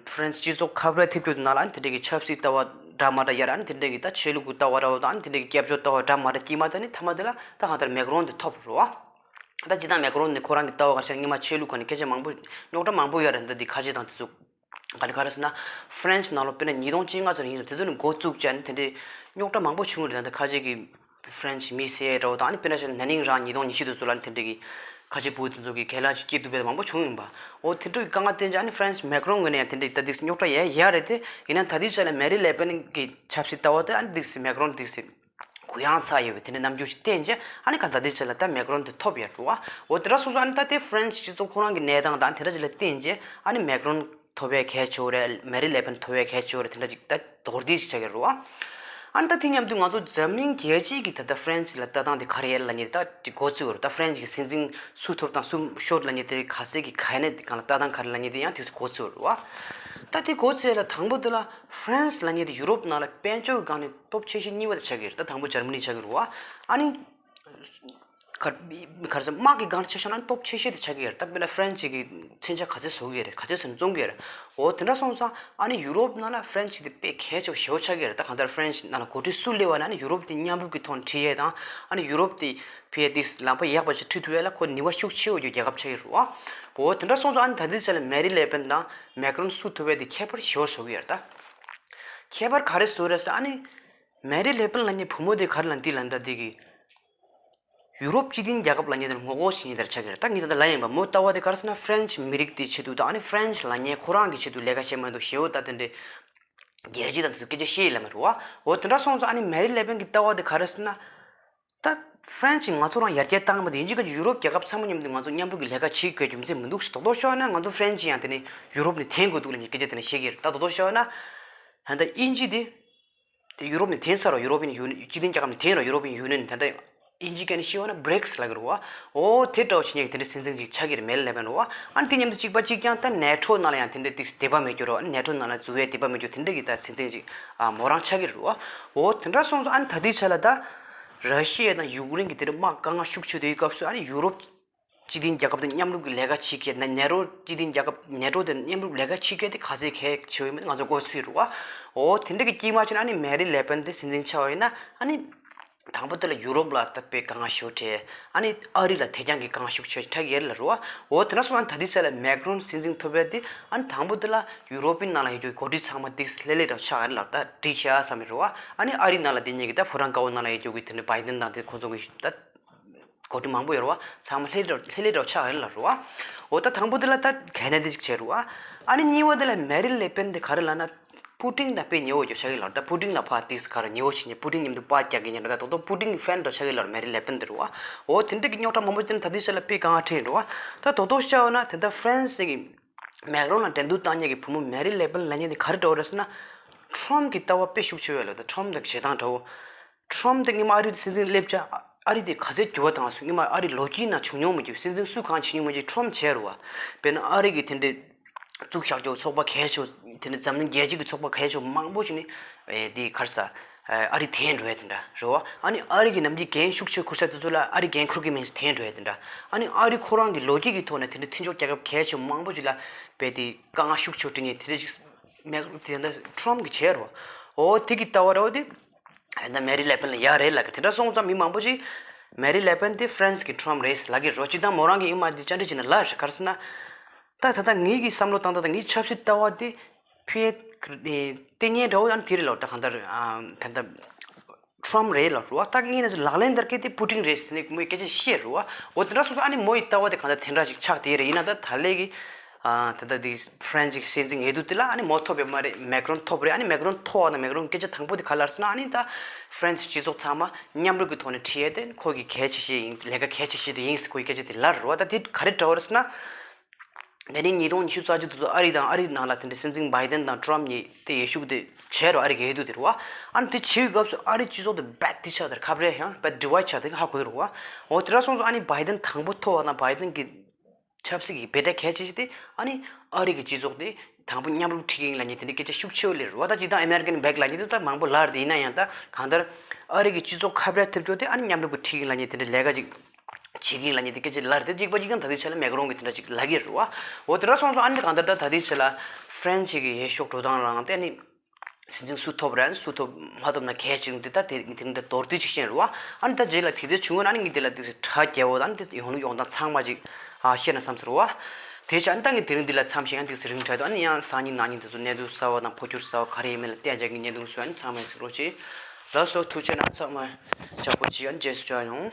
ཧྥ་རན་ཤི་སྤྱི་ཚོགས་ཁ་བརྡ་ཐེབས་རྒྱུ་དེ་ནང་ལ་ཨ་ནི་དེ་འདྲ་གི་ཆབ་སྲིད་ལྟ་བ་འདྲ་མ་འདྲ་ཡོད་རེད། ཨ་ནི་དེ་འདྲ་གི་ད་ཆོས་ལུགས་ཀྱི་ལྟ་བ་འདྲ་བོ་དང་། ཨ་ནི་དེ་འདྲ་གི་སྐྱབས་བཅོལ་ལྟ་བ་འདྲ་མ་འདྲ་དཀྱིལ་མ་ད་ནི་མཐའ་མ་དེ་ལ་ད་གང་ལྟར་མེག་རོན་དེ་ཐོབ་རེད་བ། ད་སྤྱིར་བཏང་མེག་རོན་ནི་ཁོ་རང་གི་ལྟ་བ་ག་རེ་ཟེར་ན། སྔོན་མ་ཆོས་ལུགས་སྒང་ནས་སྐད་ཆ་མང་པོ་རྙོག་དྲ་མང་པོ་ཡོད་རེད། ད་འདི་ཁ་ཆེ་དང་དེ་ཚོ་ག་ནས་ག་རེ་ཟེར་ན། ཧྥ་རན་ཤི་ནང་ལོགས་དཔེར་ན་ཉིས་སྟོང་བཅོ་ལྔ་ཙམ་ཡིན་ཙང་དེ་ཚོ་ནས་འགོ་བཙུགས་བྱས་ནས་དེ་འདྲའི་རྙོག་དྲ་མང་པོ་བྱུང་རེད། ད་ཁ་ཆེ་གི་ཧྥ་རན་ཤི་མི་བསད་འདྲ་བོ་དང་། ཨ་ནི་དཔེར་ན་ཆ་ན་ན་ནིང་རང་ཉིས་སྟོང་ཉི་ཤུ་དེ་ཚོ་ལ་ནི་དེ་འདྲའི་གི་ཁ་ཆེ་བུ་དེ་ཚོ་གི་གྱེན་ལངས་སྐྱེས་དུས་དཔེ་མང་པོ་བྱུང་ཡིན་པ། འོ་དེ་འདྲ་གི་དཀའ་ངལ་བརྟེན་བྱས་ཨ་ནི་ཧྥ་རན་ཤི་མེག་རོན་ངོས་ནས་ཡང་དེ་འདྲའི་ད་འདི་རྙོག་དྲ་ཡོད་ཡོད་རེད་དེ། ཡིན་ན་ད་ལྟའི་ཆ་ལ་མེ་རི་ལེ་པན་གི་ཆབ་སྲིད་ལྟ་བ་དེ་ཨ་ནི་འདི་མེག་རོན་འདི་གུ་ཡངས་ཚར་ཡོད་པའི་དེ་འདྲའི་རྣམ་འགྱུར་ཞིག་བསྟན་རྗེས། ཨ་ནི་ག་ད་ལྟའི་ཆ་ལ་ད་མེག་རོན་དེ་ཐོབ་ཡོད་རེད་བ། འོ་དེ་འདྲ་སོང་ཙང་ཨ་ནི་ད་ལྟའི་ཧྥ་རན་ཤི་སྤྱི་ཚོགས་ཁོ་རང་གི་གནས་སྟངས་དང་དེ་འདྲ་ཅིག་ལ་བརྟེན་རྗེས་ཨ་ནི་མེག་རོན་ཐོབ་ཡས་གལ་ཆེ་བོ་རེད། མེ་རི་ལེ་པན་ཐོབ་ཡས་གལ་ཆེ་བོ་རེད། དེ་འདྲ་ཅིག་ད་མདོར་བསྡུས་ཤིག་ཆགས་ཀྱི་རེད་བ། ཨ་ནི་ད་དེ་མཉམ་དུ་ང་ཚོ་འཛམ་གླིང་རྒྱལ་སྤྱིའི་གི་ད་ལྟ་ཧྥ་རན་ཤི་ལ་ལྟ་སྟངས་དེ་ག་རེ་ཡོད་ལབ་མཁན་དེ་ད་ཅིག་འགོ་བཙུགས་ཡོད་རེད། ད་ཧྥ་རན་ཤི་གི་སྲིད་འཛིན་སུ་ཐོབ་དང་སུ་ཤོར་ལབ་མཁན་དེ་ག་ཚད་ཀྱི་ག་ནས་དེ་གང་ལ་ལྟ་སྟངས་ག་རེ་ལབ་མཁན་དེ་ཡང་དུས་སུ་འགོ་བཙུགས་ཡོད་རེད་བ། ད་དེ་འགོ་བཙུགས་ཡས་ལ་དང་པོ་དེ་ལ་ཧྥ་རན་ཤི་ལབ་མཁན་དེ་ཡུ་རོབ་ནང་ལ་དཔལ་འབྱོར་སྒང་ནས་སྟོབས་ཆེ་ཤོས་གཉིས་པ་དེ་ཆགས་ཀྱི་རེད། ད་དང་པོ་འཇར་མ་ནི་ཆགས་ཀྱི་རེད་བ། ཨ་ནི་ག་ག་རེ་ཟེར། དམག་གི་སྒང་ལ་ཆ་བཞག་ན་སྟོབས་ཆེ་ཤོས་དེ་ཆགས་ཀྱི་ཡོད་རེད། ད་དཔེར་ན་ཧྥ་རན་ཤི་གི་མཚོན་ཆ་ག་ཚད་བཟོ་གི་ཡོད་རེད། ག་ཚད་བཟོས་ནས་བཙོང་གི་ཡོད་རེད། འོ་དེ་འདྲ་སོང་ཙང་ཨ་ནི་ཡུ་རོབ་ནང་ལ་ཧྥ་རན་ཤི་དེ་དཔེ་གལ་ཆེ་བ་ཞེ་པོ་ཆགས་ཀྱི་ཡོད་རེད། ད་གང་ལྟར་ཧྥ་རན་ཤི་ནང་ལ་འགོ་ཁྲིད་སུ་སླེབས་པ་ན་ཨ་ནི་ཡུ་རོབ་དེ་མཉམ་རུབ་ཀྱི་ཐོག་ནས་ཁྲིད་ཡས་དང་། ཨ་ནི་ཡུ་རོབ་དེ་ཕར་དེ་ལམ་ཁ་ཡག་པ་ཞིག་ཁྲིད་ཐུབ་ཡས་ལ་ཁོ་ནུས་པ་ཤུགས་ཆེ་བོ་ཡོད་རྒྱལ་ཁབ་ཆགས་ཀྱི་རེད་བ། འོ་དེ་འདྲ་སོང་ཙང་ཨ་ནི་ད་ལྟའི་ཆ་ལ་མེ་རི་ལེ་པན་དང་མེག་རོན་སུ་ཐོབ་ཡས་དེ་ཁྱད་པར་ཞེ་པོ་བཟོ་གི་ཡོད་རེད། ད་ཁྱད་པར་ག་རེ་བཟོ་རེད་ཟེར། ཨ་ནི་མེ་རི་ལེ་པན་ལབ་མཁན་བུ་མོ་དེ་ག་རེ་ལབ་འདི་ལབ་ད་འདི་གི་ཡུ་རོབ་སྤྱི་མཐུན་རྒྱལ་ཁབ་ལབ་མཁན་དེར་ངོ་རྒོལ་བྱེད་མཁན་དེ་ཆགས་ཀྱི་རེད། ད་ངས་ད་ལྟ་ལབ་ཡིན་པ། མོ་ལྟ་བ་དེ་ག་རེ་ཟེར་ན་ཧྥ་རན་ཤི་མི་རིགས་དེའི་ཆེད་དུ་དང་། ཨ་ནི་ཧྥ་རན་ཤི་ལབ་མཁན་ཁོ་རང་གི་ཆེད་དུ་ལས་ཀ་བྱེད་མ་འདུག་ཞེ་པོ་ད་དེ་འདྲའི་རྒྱལ་སྤྱི་དང་དེ་ཚོ་སྐད་ཆ་བཤད་ཡས་ལབ་མ་རེད་བ། འོ་དེ་འདྲ་སོང་ཙང་ཨ་ནི་མེ་རི་ལེ་པན་གྱི་ལྟ་བ་དེ་ག་རེ་ཟེར་ན། ད་ཧྥ་རན་ཤི་ང་ཚོ་རང་ཡར་རྒྱས་བཏང་མ་དེ་ཡིན་གཅིག་ག་ཡུ་རོབ་རྒྱལ་ཁབ་ཚང་མ་མཉམ་དུ་ང་ཚོ་མཉམ་རུབ་ཀྱི་ལས་ཀ་བྱེད་དགོས་རྒྱུ་མཚན་མི་འདུག་ཟེར། རྡོག་རྡོག་ཤོད་ན་ང་ཚོ་ཧྥ་རན་ཤི་ཡང་དེ་ནས་ཡུ་རོབ་ནས་འཐེན་དགོས་འདུག་ལབ་མཁན་སྐད་ཆ་དེ་འདྲ་བཤད་ཀྱི་རེད། ད་རྡོག་རྡོག་ཤོད་ན་ད་ལྟ་དབྱིན་ཇི་དེ། དེ་ཡུ་རོབ་ནས་འཐེན་ཚར་རོ། ཡུ་རོབ་ཡུ་ནི་སྤྱི་མཐུན་རྒྱལ་ཁབ་ནས་འཐེན་རོ། ཡུ་རོབ་ཡུ་ནི་ཡན་ད་ལྟ་དབྱིན་ཇིའི་སྐད་ནས་བཤད་པ་ན་བྷི་རིག་སི་ལབ་ཀྱི་རེད་བ། འོ་དེ་འདྲ་བོ་བྱེད་མཁན་གྱི་དེ་འདྲའི་སྲིད་འཛིན་ཅིག་ཆགས་ཀྱི་རེད། མེ་རི་ལེ་པན་རེད་བ། ཨ་ནི་དེ་མཉམ་དུ་གཅིག་པ་གཅིག་རྐྱང་ད་ནེ་ཊོ་ནང་ལ་ཡང་དེ་འདྲའི་ཏིག་དད་པ་མེད་རྒྱུ་རེད་བ། ནེ་ཊོ་ནང་ལ་འཛུལ་བའི་དད་པ་མེད་རྒྱུ་དེ་འདྲ་གི་ད་སྲིད་འཛིན་ཅིག་ཨ་མོ་རང་ཆགས་ཀྱི་རེད་བ། འོ་དེ་འདྲ་སོང་ཙང་ཨ་ནི་ད་ལྟའི་ཆ་ལ་ད་ར་ཤི་ཡ་དང་ཡུཀ་རེན་གྱི་དེ་འདྲའི་དམག་དཀའ་ངལ་ཤུགས་ཆེ་དུས་སྐབས་སུ་ཨ་ནི་ཡུ་རོབ་སྤྱི་མཐུན་རྒྱལ་ཁབ་དང་མཉམ་རུབ་ཀྱི་ལས་ཀ་བྱེད་མཁན། ནེ་ཊོ་སྤྱི་མཐུན་རྒྱལ་ཁབ་ནེ་ཊོ་དང་མཉམ་རུབ་ལས་ཀ་བྱེད་མཁན་དེ་ག་ཚད་གལ་ཆེ་བ་ཡིན་མིན་ང་ཚོ་མགོ་ཚོད་རེད་བ། འོ་དེ་འདྲ་གི་དཀྱིལ་མ་ཅིག་ན་ཨ་ནི་མེ་རི་ལེ་པན་དེ་སྲིད་འཛིན་ཆགས་པ་ཡིན་ན་ཨ་ནི་དང་པོ་དེ་ལ་ཡུ་རོབ་ལ་ད་དཔེ་དཀའ་ངལ་ཤོར་འཕྲལ། ཨ་ནི་ཨ་རི་ལ་དེ་རྐྱང་གི་དཀའ་ངལ་ཤུགས་ཆེ་འཕྲད་ཀྱི་རེད་ལ་རེད་བ། འོ་དེ་འདྲ་སོང་ཙང་ད་ལྟའི་ཆ་ལ་མེག་རོན་སྲིད་འཛིན་ཐོབ་པ་དེ་ཨ་ནི་དང་པོ་དེ་ལ་ཡུ་རོབ་པའི་ནང་ལ་ཡོད་རྒྱུ་འགོ་ཁྲིད་ཚང་མ་ཏིག་ལྷོད་ལྷོད་འདྲ་ཆགས་རེད་ལ། ད་འགྲིག་ཤག་བསམ་གྱི་རེད་བ། ཨ་ནི་ཨ་རི་ནང་ལ་དེ་གཉིས་ཀྱི་ད་ཕོ་བྲང་དཀར་པོ་ནང་ལ་ཡོད་རྒྱུ་གི་དེ་འདྲ་བྷའི་ཌེན་དང་དེ་ཁོ་ཚོ་གི་ད། འགོ་ཁྲིད་མང་པོ་ཡོད་རེད་བ། ཚང་མ་ལྷོད་ལྷོད་ལྷོད་ལྷོད་ཆགས་ཡོད་ལ་རེད་བ། འོ་ད་དང་པོ་དེ་ལ་ད་གལ་གནད་དེ་ཅིག་བྱས་རེད་བ། ཨ་ནི་གཉིས་པ་དེ་ལ་མེ་རི་ལེ་པན་དེ་ག་རེ་ལབ་ན། པུ་ཏིན་དང་དཔེ་ཉེ་བོ་ཡོད་ཆགས་ཀྱི་ལ། ད་པུ་ཏིན་ལ་ཕར་ཏིག་ག་རེ་ཉེ་བོ་བྱེད་མཁན། པུ་ཏིན་མཉམ་དུ་པར་རྒྱག་མཁན་ཡིན་ན། ད་རྡོག་རྡོག་པུ་ཏིན་གི་ཕེན་འདྲ་ཆགས་ཀྱི་ལ་མེ་རི་ལེ་པན་དེ་རེད་བ། འོ་དེ་འདྲ་གི་རྙོག་དྲ་མང་པོ་དེ་ད་ལྟའི་ཆ་ལ་དཔེ་དཀའ་ངལ་འཕྲད་ཡོད་རེད་བ། ད་རྡོག་རྡོག་བཤད་པ་ན་དེ་ད་ཧྥ་རན་སི་གི་མེག་རོན་ལ་འགྲན་བསྡུར་བཏང་མཁན་གྱི་བུ་མོ་མེ་རི་ལེ་པན་ལབ་མཁན་དེ་ག་རེ་འདྲ་བོ་རེད་ཟེར་ན། ཁྲོམ་གྱི་ལྟ་བ་དཔེ་ཤུགས་ཆེ་བ་ཡོད་ལ། ད་ཁྲོམ་དང་བྱེད་སྟངས་འདྲ་བོ། ཁྲོམ་དེ་སྔོན་མ་ཨ་རི་དེ་སྲིད་འཛིན་སླེབས་ཆ་ཨ་རི་དེ་ག་ཚད་འགྱུར་བ་བཏང་སོང་། སྔོན་མ་ཨ་རི་ལོ་རྒྱུས་ནང་བྱུང་མྱོང་མེད་རྒྱུ། སྲིད་འཛིན་སུ་གང་བྱེད་མྱོང་མེད་རྒྱུ་ཁྲོམ་བྱས་རེད་བ། དཔེར་ན་ཨ་རི་གི་དེ་འདྲའི་བཙུགས་བཞག་རྒྱུ་ཚོགས་པ་གལ་ཆེ་བོ། དེ་འདྲའི་འཛམ་གླིང་རྒྱལ་སྤྱི་གི་ཚོགས་པ་གལ་ཆེ་བོ་མང་པོ་ཞིག་ནི་ཨེ་དེ་ག་རེ་ཟ། ཨ་རི་དེ་འགྲོ་ཡ་དེ་འདྲ་རེད་བ། ཨ་ནི་ཨ་རི་གི་ནམ་རྒྱུན་འགན་ཤུགས་ཆེ་འཁུར་ས་དེ་ཚོ་ལ་ཨ་རི་འགན་འཁུར་གི་མིན་དེ་འགྲོ་ཡ་དེ་འདྲ། ཨ་ནི་ཨ་རི་ཁོ་རང་གི་ལོ་རྒྱུས་ཀྱི་ཐོག་ནས་དེ་འདྲ་མཐུན་ཕྱོགས་རྒྱལ་ཁབ་གལ་ཆེ་མང་པོ་ཅིག་ལ་རྦད་དེ་དཀའ་ངལ་ཤུགས་ཆེ་འཕྲད་མཁན་དེ་འདྲ་ཅིག་མེད་དེ་འདྲ་ཁྲོམ་གི་བྱས་རོ། འོ་དེ་གི་ལྟ་བ་རེད་བ། དེ་ད་མེ་རི་ལེ་པན་ལ་ཡག་རེད་ལབ་གི། དེ་འདྲ་སོང་ཙང་མི་མང་པོ་ཅིག་མེ་རི་ལེ་པན་དེ་ཧྥ་རན་སི་གི་ཁྲོམ་རེད་ལབ་གི་རོ། ཅིག་དང་མོ་རང་གི་ཡུལ་མ་དེ་བཅར་འདྲི་བྱས་ན་ལབ་རེད། ག་རེ་ཟེར་ན། ད་ད་ལྟ་ངེད་ཀྱི་བསམ་བློ་བཏང་ད་ད་ངའི་ཆབ་སྲིད་ལྟ་བ་དེ་ཕི་ཨེ་ལྟས་ངན་འདྲ་བོ་ཨ་ནི་དེ་རེད་ལབ། ད་གང་ལྟར་ཨ་ད་ལྟ་ཁྲོམ་རེད་ལབ་རོ། ད་ངས་ནས་ལག་ལེན་བསྟར་མཁན་དེ་པུ་ཏིན་རེད་ཟེར་ནས་མོས་སྐད་ཆ་བཤད་རོ། འོ་དེ་འདྲ་སོང་ཙང་ཨ་ནི་མོ་ཡི་ལྟ་བ་དེ་གང་ལྟར་དེ་འདྲ་ཞིག་ཆགས་བསྡད་རེད། ཡིན་ན་ད་ད་ལས་ཀྱི་ཨ་ད་ལྟ་དེ་ཧྥ་རན་སི་གི་སྲིད་འཛིན་ཡོད་དུས་དེ་ལ་ཨ་ནི་མོ་ཐོབ་ཡོད་མ་རེད། མེག་རོན་ཐོབ་རེད། ཨ་ནི་མེག་རོན་ཐོབ་པ་དང་མེག་རོན་སྐད་ཆ་དང་པོ་དེ་ག་ལབ་ཟེར་ན། ཨ་ནི་ད་ཧྥ་རན་སི་སྤྱི་ཚོགས་ཚང་མ་མཉམ་རུབ་ཀྱི་ཐོག་ནས་ཁྲིད་ཡས་དེ་ཁོ་གི་གལ་ཆེ་ཤོས་ཡིན། ལས་ཀ་གལ་ཆེ་ཤོས་དེ་ཡིན་ཟེར་ཁོ་གི་སྐད་ཆ་དེ་ལབ་རོ། ད་དེ་ག་རེ་འདྲ་བོ་རེད་ཟེར་ན། དེ་ནས་ཉིས་སྟོང་ཉི་ཤུ་རྩ་གཅིག་དུས་ཚོད་ཨ་རི་དང་ཨ་རི་ནང་ལ་དེ་འདྲ་སྲིད་འཛིན་བྷའི་ཏན་དང་ཊྲམ་གཉིས་དེ་འོས་ཤོག་དེ་བྱས་རོ། ཨ་རི་གི་འོས་བསྡུ་དེ་རོ། ཨ་ནི་དེ་བྱེད་སྐབས་སུ་ཨ་རི་སྤྱི་ཚོགས་དེ་རྦད་དེ་ཆགས་དེར་ཁ་བྲལ་ཡང་རྦད་ཌི་ཝའིཌ་ཆགས་དེ་ཧ་གོ་གི་རོ། འོ་དེ་འདྲ་སོང་ཙང་ཨ་ནི་བྷའི་ཏན་དང་པོ་ཐོབ་པ་དང་བྷའི་ཏན་གི་ཆབ་སྲིད་ཀྱི་འབོད་སྒྲ་གལ་ཆེ་ཤོས་དེ་ཨ་ནི་ཨ་རི་གི་སྤྱི་ཚོགས་དེ་དང་པོ་མཉམ་རུབ་ཁྲིད་ཀྱི་ཡིན་ལབ་མཁན་དེ་འདྲའི་སྐད་ཆ་ཤུགས་ཆེ་བོ་སླེབས་རེད་བ། ད་ཇི་ལྟར་ཨ་མེ་རི་ཀན་བྷེག་ལབ་མཁན་དེ་ད་མང་པོ་ལབ་རེད། ཡིན་ན་ཡང་ད་གང་ལྟར་ཨ་རི་གི་སྤྱི་ཚོགས་ཁ་བྲལ་ཐེབས་ཀྱོག་དེ་ཨ་ནི་མཉམ་རུབ་ཀྱི་ཁྲིད་ཀྱི་ཡིན་ལབ་མཁན་དེ་འདྲའི་ལས་ཀ་ཅིག་བྱེད་ཀྱི་ཡིན་ལབ་མཁན་དེ་སྐད་ཆ་ལབ་རེད། དེ་གཅིག་པ་གཅིག་ཀྱང་ད་ལྟའི་ཆ་ལ་མེག་རོན་གྱི་དེ་འདྲ་ཅིག་ལབ་ཀྱི་རེད་བ། འོ་དེ་འདྲ་སོང་ཙང་ཨ་ནི་གང་ལྟར་ད་ད་ལྟའི་ཆ་ལ་ཧྥ་རན་སི་གི་འོས་ཤོག་འགྲོ་སྟངས་རང་དེ་ཨ་ནི་སྲིད་འཛིན་སུ་ཐོབ་རན་སུ་ཐོབ་མ་ཐོབ་ན་གལ་ཆེ་ཆུང་དེ་ད་དེ་དེ་རིང་ད་མདོར་བསྡུས་ཅིག་བཤད་རེད་བ། ཨ་ནི་ད་རྗེས་ལ་དེ་ཚོའི་བྱུང་བ་ན་ཨ་ནི་ངས་དེ་ལ་དེ་ཚོ་དྲ་རྒྱས་པོ་ཨ་ནི་དེ་ཡོང་ལུགས་ཡོང་སྟངས་ཚང་མ་ཅིག་ཨ་བཤད་ན་བསམ་ཚར་བ། དེ་བྱས་ཨ་ནི་ད་ངས་དེ་རིང་འདི་ལ་མཚམས་བཞག་ཨ་ནི་དེ་ཚོ་རིང་དྲགས་འདུག་ཨ་ནི་ཡང་སང་ཉིན་གནངས་ཉིན་དེ་ཚོ་གནས་ཚུལ་གསར་བ་དང་འཕོ་འགྱུར་གསར་བ་ག་རེ་ཡིན་མིན་ལ་བལྟས་རྒྱག་གི་གནས་ཚུལ་སོགས་ཨ་ནི་ཚང་མ་གཟིགས་རོགས་གྱིས། ལགས་སོ། ཐུགས་རྗེ་གནང་། ཚང་མ་ཇག་པོ་བྱེད། ཨ་ནི་རྗེས་སུ་མཇལ་ཡོང་།